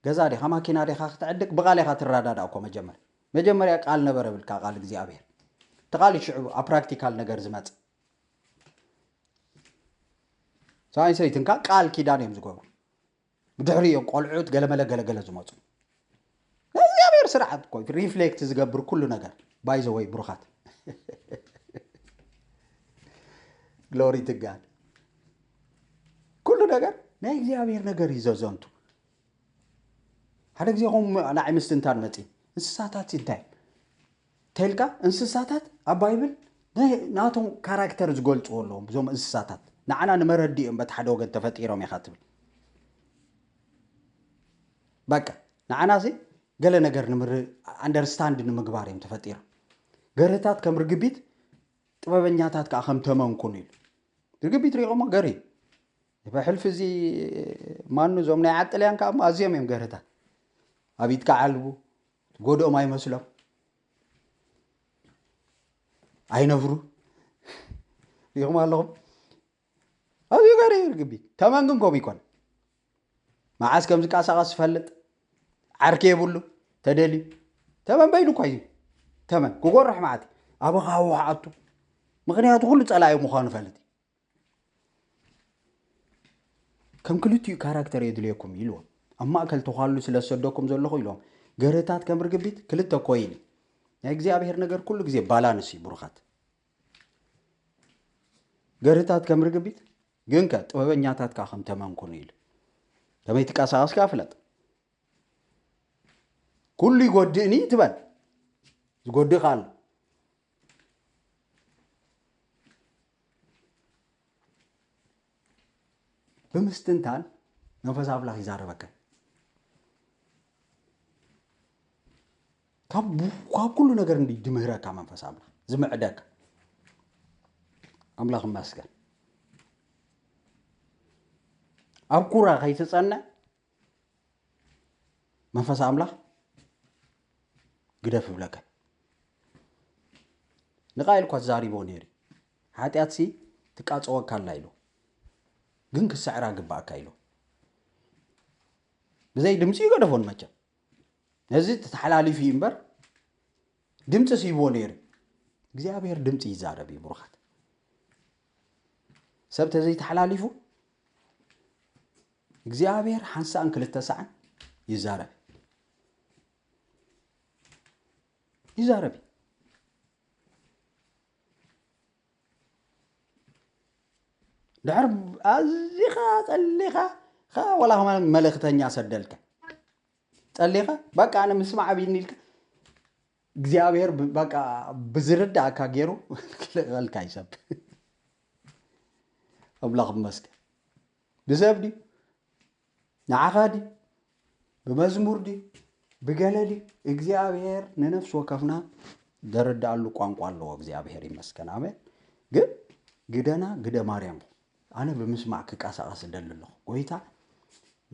ገዛ ዲኻ፣ ማኪና ዲኻ ክትዕድግ፣ ብቃል ኢኻ ትረዳዳእ እኮ መጀመርያ። መጀመርያ ቃል ነበረ ብልካ፣ ቃል እግዚኣብሔር። እቲ ቃል እዩ ሽዑ ኣብ ፕራክቲካል ነገር ዝመጽእ። ሰብኣይን ሰበይትን ከኣ ቃል ኪዳን እዮም ዝገብሩ። ብድሕሪ እዮም ቆልዑት ገለመለ ገለገለ ዝመፁ። ናይ እግዚኣብሔር ስርዓት እኮ እዩ ሪፍሌክት ዝገብር ኩሉ ነገር። ባይ ዘ ወይ ብሩኻት፣ ግሎሪ ቱ ጋድ። ኩሉ ነገር ናይ እግዚኣብሔር ነገር እዩ ዘዘንቱ። ሓደ ግዜ ኹም ንዓይ ምስትንታን መፂ፣ እንስሳታት እንታይ ተልካ? እንስሳታት ኣብ ባይብል ናይ ናቶም ካራክተር ዝገልፅዎ ኣለዎም። እዞም እንስሳታት ንዓና ንመረዲ እዮም በቲ ሓደ ወገን ተፈጢሮም ኢኻ ትብል። በቃ ንዓና ሲ ገለ ነገር ንምር-፣ ኣንደርስታንድ ንምግባር እዮም ተፈጢሮም። ገርህታት ከም ርግቢት፣ ጥበበኛታት ከዓ ከም ተመን ኩኑ ኢሉ። ርግቢት ሪኢኹሞ? ገርሂ። ብሕልፊ እዚ ማኑ፣ እዞም ናይ ዓጥልያን ከዓ እሞ ኣዝዮም እዮም ገርህታት። ኣብ ኢድካ ዓልቡ፣ ጎድኦም ኣይመስሎም። ኣይነፍሩ። ሪኢኹም ኣለኹም? ኣዝዩ ገርሂ ርግቢት። ተመን ግን ከምኡ ይኮን። መዓስ ከም ዝንቀሳቐስ ዝፈልጥ፣ ዓርኪ የብሉ፣ ተደልዩ። ተመን በይኑ እኳ እዩ። ተመን ክጎርሕ መዓት ኣብ ሃዋህ ኣቱ። ምኽንያቱ ኩሉ ጸላኢ ምዃኑ ፈልጥ። ከም ክልቲኡ ካራክተር የድልየኩም ኢልዎም። ኣብ ማእከል ተዃሉ ስለ ዝሰደኩም ዘለኹ ኢልዎም። ገርህታት ከም ርግቢት ክልተ ኮይን እዩ። ናይ እግዚኣብሔር ነገር ኩሉ ግዜ ባላንስ እዩ ብሩኻት። ገርህታት ከም ርግቢት፣ ግንከ ጥበበኛታት ከኣ ከም ተመን ኩኑ ኢሉ። ከመይ ትንቀሳቐስ ከኣ ፍለጥ። ኩሉ ይጎድእኒ ትበል። ዝጎድእ ከኣ ኣሎ። ብምስትንታን መንፈስ ኣምላኽ ይዛረበካ። ካብ፣ ካብ ኩሉ ነገር እንዲ ድምህረካ መንፈስ ኣምላኽ፣ ዝምዕደካ። ኣምላኽ ይመስገን። ኣብ ኩራ ከይትጸንዕ መንፈስ ኣምላኽ ግደፍ ይብለካ። ንቓየል እኳ ተዛሪቦ ነይሩ። ሓጢኣትሲ ትቃጸወካ ኣላ ኢሉ፣ ግን ክስዕራ ግባኣካ ኢሉ። ብዘይ ድምፂ ይገደፎን መቸም። ነዚ ተተሓላሊፉ እዩ እምበር ድምፂ ስሂብዎ ነይሩ። እግዚኣብሔር ድምፂ ይዛረብ እዩ ብሩኻት። ሰብ ተዘይተሓላሊፉ እግዚኣብሔር ሓንሳእን ክልተ ሳዕን ይዛረብ፣ ይዛረብ። ድሕር ኣዚኻ ጸሊኻ ኸ ወላ ከማን መልእኽተኛ ሰደልካ ጸሊኻ በቃ ኣነ ምስማዕ ኣብይኒ ኢልካ እግዚኣብሔር ብ- በቃ ብዝርዳእካ ገይሩ ክልእኸልካ ይሰብ ኣምላኽ መስገን ብሰብ ድዩ ንዓኻ ድዩ ብመዝሙር ድዩ ብገለ ድዩ እግዚኣብሔር ንነፍሲ ወከፍና ዘረድኣሉ ቋንቋ ኣለዎ እግዚኣብሔር ይመስገን ኣሜን ግን ግደና ግደ ማርያም ኣነ ብምስማዕ ክቃሳቀስ ደሊ ኣለኹ ጎይታ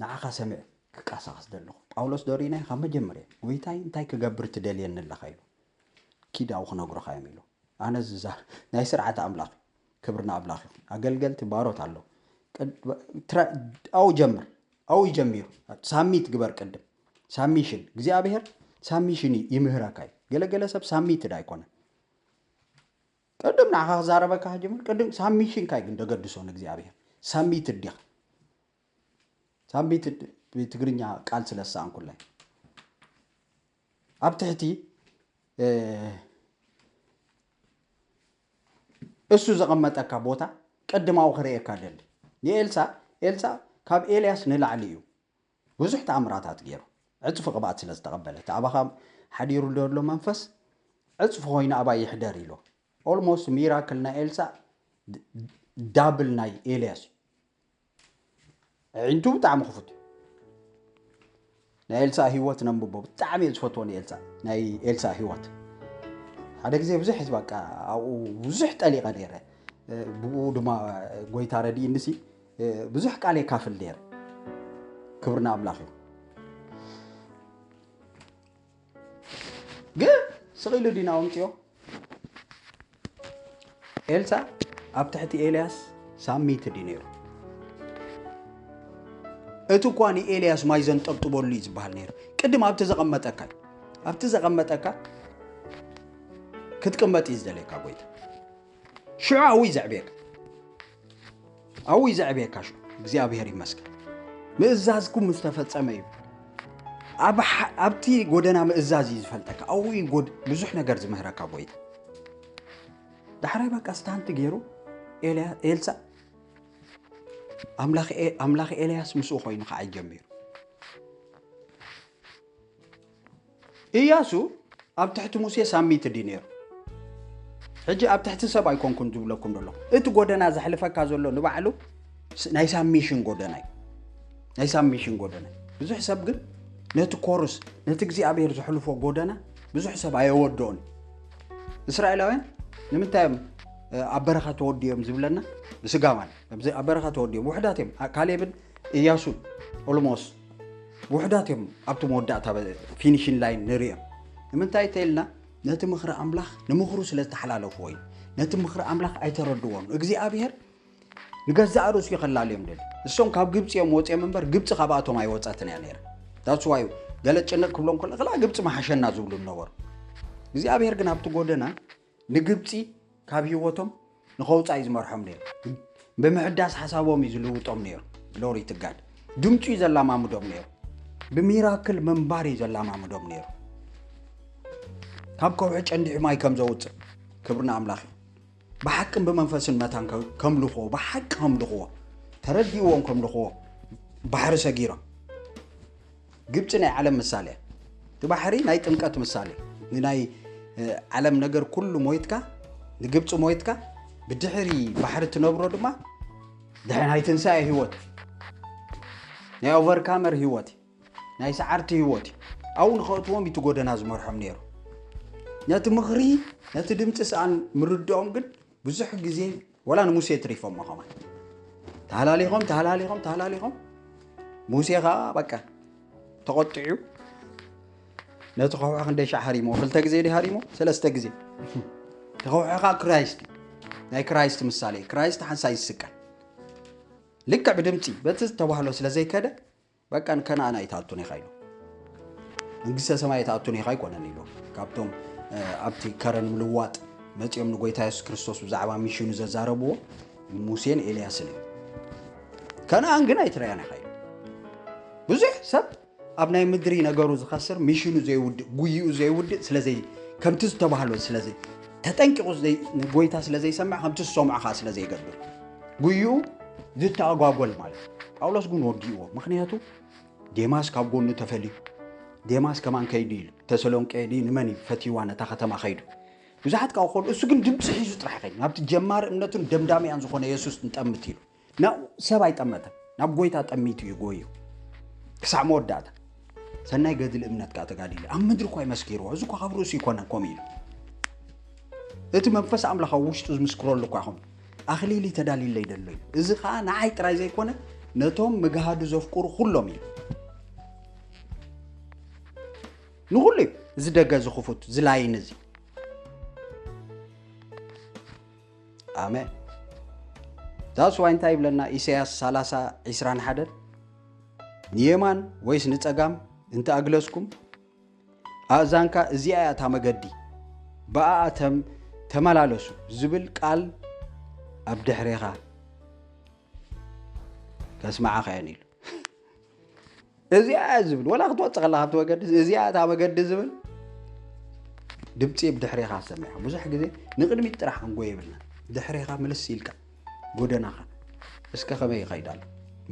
ንዓኻ ሰሚዕ ክቃሳቀስ ደለኹ ጳውሎስ ዶሪናይ ካብ መጀመርያ ጎይታይ እንታይ ክገብር ትደልየኒ ኣለኻ ኢሉ ኪዳው ክነግሮኻ እዮም ኢሉ ኣነ ዝዛ ናይ ስርዓት ኣምላኽ ክብርና ኣምላኽ ይኹን ኣገልገልቲ ባሮት ኣለዉ ኣው ጀምር ኣው ይጀሚሩ ሳሚት ግበር ቅድም ሳሚሽን እግዚኣብሔር ሳሚሽን ይምህረካ እዩ ገለገለ ሰብ ሳሚት ዳ ኣይኮነ ቅድም ንዓኻ ክዛረበካ ጀምር ቅድም ሳሚሽን ካይ ግን ደገድሶ ንእግዚኣብሔር ሳሚት እዲኻ ሳሚት ትግርኛ ቃል ስለሳን ኩላይ ኣብ ትሕቲ እሱ ዘቐመጠካ ቦታ ቅድማዊ ክርእየካ ደሊ ንኤልሳ ኤልሳ ካብ ኤልያስ ንላዕሊ እዩ ብዙሕ ተኣምራታት ገይሩ ዕፅፊ ቅብኣት ስለ ዝተቐበለ እቲ ኣባኻ ሓዲሩ ዘሎ መንፈስ ዕፅፊ ኮይኑ ኣባይ ይሕደር ኢሉ ኦልሞስት ሚራክል ናይ ኤልሳ ዳብል ናይ ኤልያስ እዩ ኣዒንቱ ብጣዕሚ ክፉት እዩ ናይ ኤልሳ ህይወት ነንብቦ ብጣዕሚ እየ ዝፈትዎ ንኤልሳ ናይ ኤልሳ ህይወት ሓደ ግዜ ብዙሕ በቃ ኣብኡ ብዙሕ ጠሊቐ ነይረ ብኡ ድማ ጎይታ ረድኢንሲ ብዙሕ ቃል የካፍል ነይረ ክብርና ኣምላኽ እዩ ግን ስቕ ኢሉ ዲና ኣምፅዮ ኤልሳ ኣብ ትሕቲ ኤልያስ ሳሚት ድዩ ነይሩ እቲ እኳ ንኤልያስ ማይ ዘንጠብጥበሉ እዩ ዝበሃል ነይሩ ቅድም ኣብቲ ዘቐመጠካ ኣብቲ ዘቐመጠካ ክትቅመጥ እዩ ዝደለካ ጎይታ ሽዑ ኣውይ ዘዕብየካ ኣውይ ዘዕብየካ ሽዑ እግዚኣብሔር ይመስገን ምእዛዝኩም ምስ ተፈጸመ እዩ ኣብቲ ጎደና ምእዛዝ እዩ ዝፈልጠካ ኣውይ ጎድ ብዙሕ ነገር ዝምህረካ ጎይታ ዳሕራይ በቃ ስታንት ገይሩ ኤልሳ ኣምላኽ ኤልያስ ምስኡ ኮይኑ ከዓ ጀሚሩ እያሱ ኣብ ትሕቲ ሙሴ ሳሚት ድዩ ነይሩ ሕጂ ኣብ ትሕቲ ሰብ ኣይኮንኩን ዝብለኩም ዘለኹ እቲ ጎደና ዘሕልፈካ ዘሎ ንባዕሉ ናይ ሳሚሽን ጎደና እዩ ናይ ሳሚሽን ጎደና ብዙሕ ሰብ ግን ነቲ ኮርስ ነቲ እግዚኣብሔር ዘሕልፎ ጎደና ብዙሕ ሰብ ኣየወድኦን እስራኤላውያን ንምንታይ እዮም ኣብ በረኻ ተወዲኦም ዝብለና ብስጋ ማለት ኣብ በረኻ ተወዲኦም ውሕዳት እዮም ካሌብን እያሱን ኦልሞስ ውሕዳት እዮም ኣብቲ መወዳእታ ፊኒሽን ላይን ንሪኦም ንምንታይ ተይልና ነቲ ምኽሪ ኣምላኽ ንምኽሩ ስለ ዝተሓላለፍዎ እዩ ነቲ ምኽሪ ኣምላኽ ኣይተረድዎን እግዚኣብሔር ንገዛእ ርእሱ ይኸላልዮም ደል እሶም ካብ ግብፂ እዮም ወፅኦም እምበር ግብፂ ካብኣቶም ኣይወፀትን እያ ነይረ that's why ገለ ጭንቕ ክብሎም ከሎ ክላ ግብፂ መሓሸና ዝብሉ ነበሩ እግዚኣብሔር ግን ኣብቲ ጎደና ንግብፂ ካብ ህይወቶም ንኸውፃእ እዩ ዝመርሖም ነይሩ ብምሕዳስ ሓሳቦም እዩ ዝልውጦም ነይሩ glory to God ድምፁ እዩ ዘላማምዶም ነይሩ ብሚራክል ምንባር እዩ ዘላማምዶም ነይሩ ካብ ከውሒ ጨንዲሑ ማይ ከም ዘውፅእ ክብሪ ንኣምላኽ እዩ ብሓቅን ብመንፈስን መታን ከምልኽዎ ብሓቂ ከምልኽዎ ተረዲእዎም ከምልኽዎ ባሕሪ ሰጊሮም ግብፂ ናይ ዓለም ምሳሌ እያ እቲ ባሕሪ ናይ ጥምቀት ምሳሌ ንናይ ዓለም ነገር ኩሉ ሞይትካ ንግብፂ ሞይትካ ብድሕሪ ባሕሪ ትነብሮ ድማ ድሕሪ ናይ ትንሳኤ ህይወት ናይ ኦቨርካመር ህይወት ናይ ሰዓርቲ ህይወት እዩ ኣብኡ ንኸእትዎም እቲ ጎደና ዝመርሖም ነይሩ ነቲ ምኽሪ ነቲ ድምፂ ሰኣን ምርድኦም ግን ብዙሕ ግዜ ወላ ንሙሴ ትሪፎሞ ኸማን ተሃላሊኾም ተሃላሊኾም ተሃላሊኾም ሙሴ ኸዓ በቃ ተቖጢዑ ነቲ ከውሒ ክንደይ ሻዕ ሃሪሞ ክልተ ግዜ ዲ ሃሪሞ ሰለስተ ግዜ ተኸውሖ ከዓ ክራይስት እዩ። ናይ ክራይስት ምሳሌ እዩ። ክራይስት ሓንሳእ ይስቀል። ልክዕ ብድምፂ በቲ ዝተባህሎ ስለ ዘይከደ፣ በቃ ንከነኣን ኣይትኣቱን ኢኻ ኢሉ። መንግስተ ሰማይ ኣይትኣቱን ኢኻ ኣይኮነን ኢሉ። ካብቶም እ፣ ኣብቲ ከረን ምልዋጥ መፂኦም ንጎይታ የሱስ ክርስቶስ ብዛዕባ ሚሽኑ ዘዛረብዎ ሙሴን ኤልያስን እዮም። ከነኣን ግን ኣይትረኣያን ኢኻ ኢሉ። ብዙሕ ሰብ ኣብ ናይ ምድሪ ነገሩ ዝኸስር፣ ሚሽኑ ዘይውድእ፣ ጉይኡ ዘይውድእ ስለዘይ፣ ከምቲ ዝተባህሎ ስለዘይ፣ ተጠንቂቑ ዘይ-፣ ንጎይታ ስለ ዘይሰምዕ፣ ከምቲ ዝሰምዖ ኸዓ ስለ ዘይገብር፣ ጉይኡ ዝተኣጓጎል ማለት እዩ። ጳውሎስ ግን ወጊእዎ። ምኽንያቱ ዴማስ ካብ ጎኑ ተፈልዩ፣ ዴማስ ከማን ከይዱ ኢሉ፣ ተሰሎንቄ ድዩ ንመን እዩ ፈትይዋ ነታ ከተማ ከይዱ። ብዙሓት ካብኡ ከሉ፣ እሱ ግን ድምፂ ሒዙ ጥራሕ ከይዱ፣ ናብቲ ጀማሪ እምነቱን ደምዳሚኣን ዝኾነ የሱስ ንጠምት ኢሉ። ናብኡ ሰብ ኣይጠመተን፣ ናብ ጎይታ ጠሚቱ እዩ ጎዩ። ክሳዕ መወዳእታ ሰናይ ገድሊ እምነት ከኣ ተጋዲሉ። ኣብ ምድሪ እኳ ይመስኪርዎ፣ እዚ እኳ ካብ ርእሱ ይኮነን ከምኡ ኢሉ። እቲ መንፈስ ኣምላኽ ኣብ ውሽጡ ዝምስክረሉ እኳ ይኹን፣ ኣኽሊል ተዳልዩለይ ደሎ እዩ። እዚ ኸኣ ንዓይ ጥራይ ዘይኮነ፣ ነቶም ምግሃዱ ዘፍቅሩ ኩሎም እዩ። ንኹሉ እዩ። እዚ ደገ፣ እዚ ክፉት፣ እዚ ላይን እዚ። ኣሜን። ዛስ ዋይ እንታይ ይብለና ኢሳያስ ሰላሳ ዕስራን ሓደን? ንየማን ወይስ ንጸጋም እንተ ኣግለስኩም፣ ኣእዛንካ እዚኣ እያ እታ መገዲ፣ ብኣኣ ተም-፣ ተመላለሱ ዝብል ቃል ኣብ ድሕሬኻ ከስምዓኻ እየን ኢሉ። እዚኣ እያ ዝብል፣ ወላ ክትወጽእ ከላ ካብቲ መገዲ፣ እዚኣ እታ መገዲ ዝብል ድምፂ ብድሕሬኻ ሰሚዕኻ። ብዙሕ ግዜ ንቕድሚት ጥራሕ ክንጎይ የብልና። ድሕሬኻ ምልስ ኢልካ ጎደናኻ እስከ ከመይ ይኸይድ ኣሎ?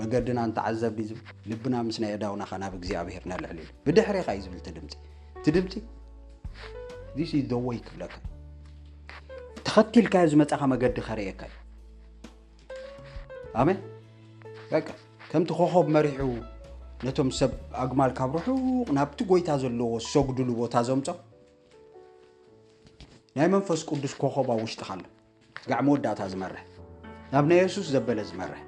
መገድና እንተዓዘብ ድዩ ዝብል? ልብና ምስ ናይ ኣእዳውናኻ ናብ እግዚኣብሔር ነልዕል ኢሉ። ብድሕሬኻ እዩ ዝብል እቲ ድምፂ። እቲ ድምፂ፣ "This is the way" ክብለካ። ተኸቲልካዮ ዝመጻኻ መገዲ ከርእየካ እዩ። ኣሜን። በቃ ከምቲ ኮኾብ መሪሑ ነቶም ሰብ ኣግማል ካብ ርሑቕ ናብቲ ጎይታ ዘለዎ ዝሰግዱሉ ቦታ ዘምጾ፣ ናይ መንፈስ ቅዱስ ኮኾብ ኣብ ውሽጥኻ ኣሎ። ጋዕ መወዳእታ ዝመርሕ፣ ናብ ናይ የሱስ ዘበለ ዝመርሕ፣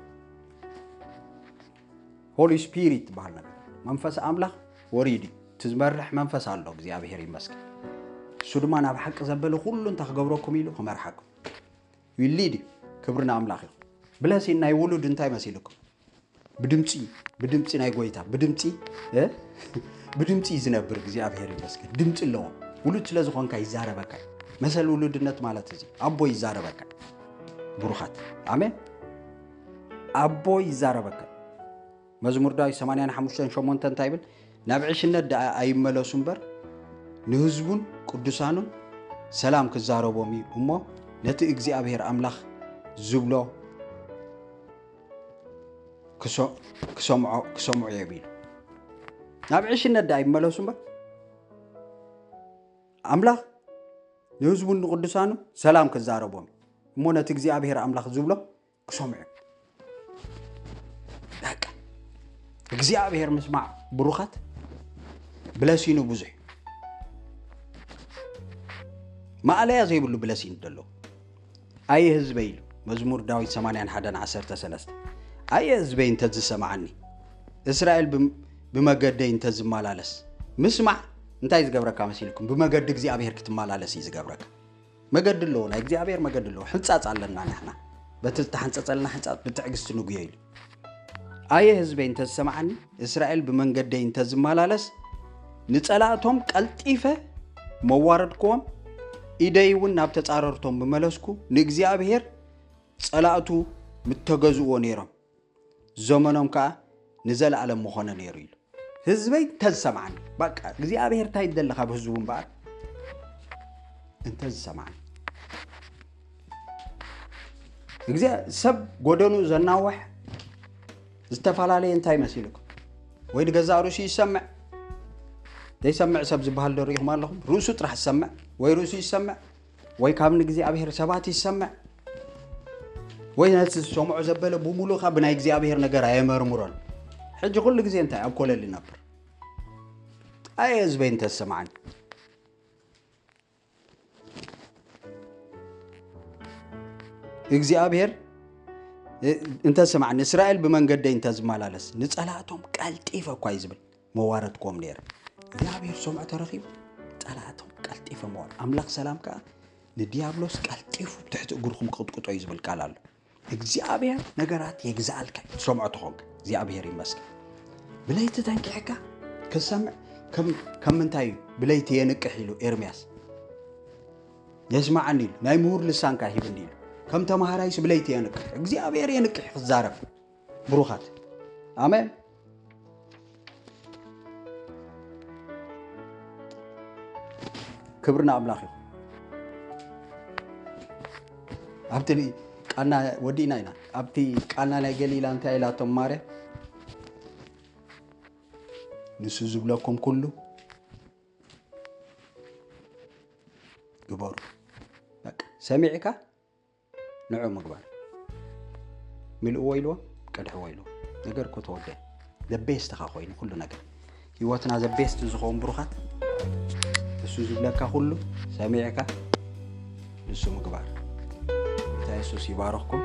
ሆሊ ስፒሪት ዝበሃል ነገር፣ መንፈስ ኣምላኽ ወሪዱ እዩ። እቲ ዝመርሕ መንፈስ ኣሎ፣ እግዚኣብሔር ይመስገን። እሱ ድማ ናብ ሓቂ ዘበለ ኩሉ እንታይ ክገብረኩም ኢሉ ክመርሓኩም። ዊሊድ እዩ። ክብሪ ንኣምላኽ ይኹን። ብለሲን ናይ ውሉድ እንታይ መሲልኩም? ብድምፂ፣ ብድምፂ ናይ ጎይታ፣ ብድምፂ፣ እ? ብድምፂ እዩ ዝነብር፣ እግዚኣብሔር ይመስገን። ድምፂ ኣለዎ። ውሉድ ስለ ዝኾንካ ይዛረበካ እዩ። መሰል ውሉድነት ማለት እዚ፣ ኣቦ ይዛረበካ። ብሩኻት። ኣሜን። ኣቦ ይዛረበካ። መዝሙር ዳዊት ሰማንያን ሓሙሽተን ሸሞንተ እንታይ ይብል? "ናብ ዕሽነት ደኣ ኣይመለሱ እምበር፣ ንህዝቡን ቅዱሳኑን ሰላም ክዛረቦም እዩ እሞ፣ ነቲ እግዚኣብሔር ኣምላኽ ዝብሎ ክሰ-፣ ክሰምዖ፣ ክሰምዑ እዮም" ኢሉ። "ናብ ዕሽነት ደኣ ኣይመለሱ እምበር፣ ኣምላኽ ንህዝቡን ንቅዱሳኑን ሰላም ክዛረቦም እዩ እሞ፣ ነቲ እግዚኣብሔር ኣምላኽ ዝብሎ ክሰምዑ እዮም።" በቃ፣ እግዚኣብሔር ምስማዕ ብሩኻት ብለሲኑ ብዙሕ፣ ማእለያ ዘይብሉ ብለሲኑ ደሎ። "ኣየ ህዝበይ" ኢሉ መዝሙር ዳዊት ሰማንያን ሓደን ዓሰርተ ሰለስተ፣ "ኣየ ህዝበይ እንተ ዝሰምዓኒ፣ እስራኤል ብም-፣ ብመገደይ እንተ ዝመላለስ።" ምስማዕ እንታይ ዝገብረካ መሲልኩም? ብመገዲ እግዚኣብሔር ክትመላለስ እዩ ዝገብረካ። መገዲ ኣለዎ፣ ናይ እግዚኣብሔር መገዲ ኣለዎ። ሕንጻጽ ኣለና ንሕና። በቲ ዝተሓንጸጸልና ሕንጻጽ ብትዕግስቲ ንጉዮ ኢሉ። "ኣየ ህዝበይ እንተ ዝሰምዓኒ፣ እስራኤል ብመንገደይ እንተ ዝመላለስ፣ ንጸላእቶም ቀልጢፈ መዋረድክዎም፣ ኢደይ እውን ናብ ተጻረርቶም ምመለስኩ፣ ንእግዚኣብሔር ጸላእቱ ምተገዝእዎ ነይሮም፣ ዘመኖም ከኣ ንዘለኣለም ምኾነ ነይሩ" ኢሉ። ህዝበይ እንተዝሰምዓኒ፣ በቃ እግዚኣብሔር እንታይ ይደሊ ካብ ህዝቡ እምበኣር? እንተዝሰምዓኒ። እግዚኣብ-፣ ሰብ ጎደኑ ዘናውሕ ዝተፈላለየ እንታይ መሲልኩም? ወይ ንገዛእ ርእሱ ይሰምዕ፣ ዘይሰምዕ ሰብ ዝበሃል ዶ ርኢኹም ኣለኹም? ርእሱ ጥራሕ ዝሰምዕ፣ ወይ ርእሱ ይሰምዕ፣ ወይ ካብ ንእግዚኣብሔር ሰባት ይሰምዕ፣ ወይ ነቲ ዝሰምዖ ዘበለ ብምሉእ ካብ ናይ እግዚኣብሔር ነገር ኣየመርምሮን። ሕጂ ኩሉ ግዜ እንታይ ኣብ ኮለል ይነብር? ኣየ ህዝበይ እንተዝሰምዓኒ፣ እግዚኣብሔር፣ እ፣ እንተዝሰምዓኒ፣ እስራኤል ብመንገደይ እንተዝመላለስ፣ ንጸላእቶም ቀልጢፈ እኳ እዩ ዝብል፣ መዋረድክዎም ነይረ። እግዚኣብሔር ሰምዖ ተረኺቡ፣ ጸላእቶም ቀልጢፈ መዋር-፣ ኣምላኽ ሰላም ከኣ ንዲያብሎስ ቀልጢፉ ብትሕቲ እግርኹም ክቕጥቅጦ እዩ ዝብል ቃል ኣሎ። እግዚኣብሔር ነገራት የግዛልካ እዩ፣ ትሰምዖ ተኾንካ እግዚኣብሔር ይመስገን። ብለይቲ ተንኪሕካ ክሰምዕ ከም ምንታይ እዩ? ብለይቲ የንቅሕ ኢሉ ኤርምያስ። የስማዓኒ ኢሉ ናይ ምሁር ልሳንካ ሂብኒ ኢሉ። ከም ተማሃራይስ ብለይቲ የንቅሕ እግዚኣብሔር የንቅሕ ክዛረብ። ብሩኻት ኣሜን። ክብሪ ንኣምላኽ ይኹን። ኣብቲ ቃና ወዲእና ኢና። ኣብቲ ቃና ናይ ገሊላ እንታይ ኢላቶም ማርያም? ንሱ ዝብለኩም ኩሉ ግበሩ። በቃ ሰሚዕካ ንዑ ምግባር። ምልእዎ ኢልዎ ቀድሕዎ ኢልዎ ነገር እኮ ተወደ። ዘቤስትኻ ኮይኑ ኩሉ ነገር ህይወትና ዘቤስት ዝኸውን ብሩኻት እሱ ዝብለካ ኩሉ ሰሚዕካ ንሱ ምግባር። ጌታ የሱስ ይባረኽኩም።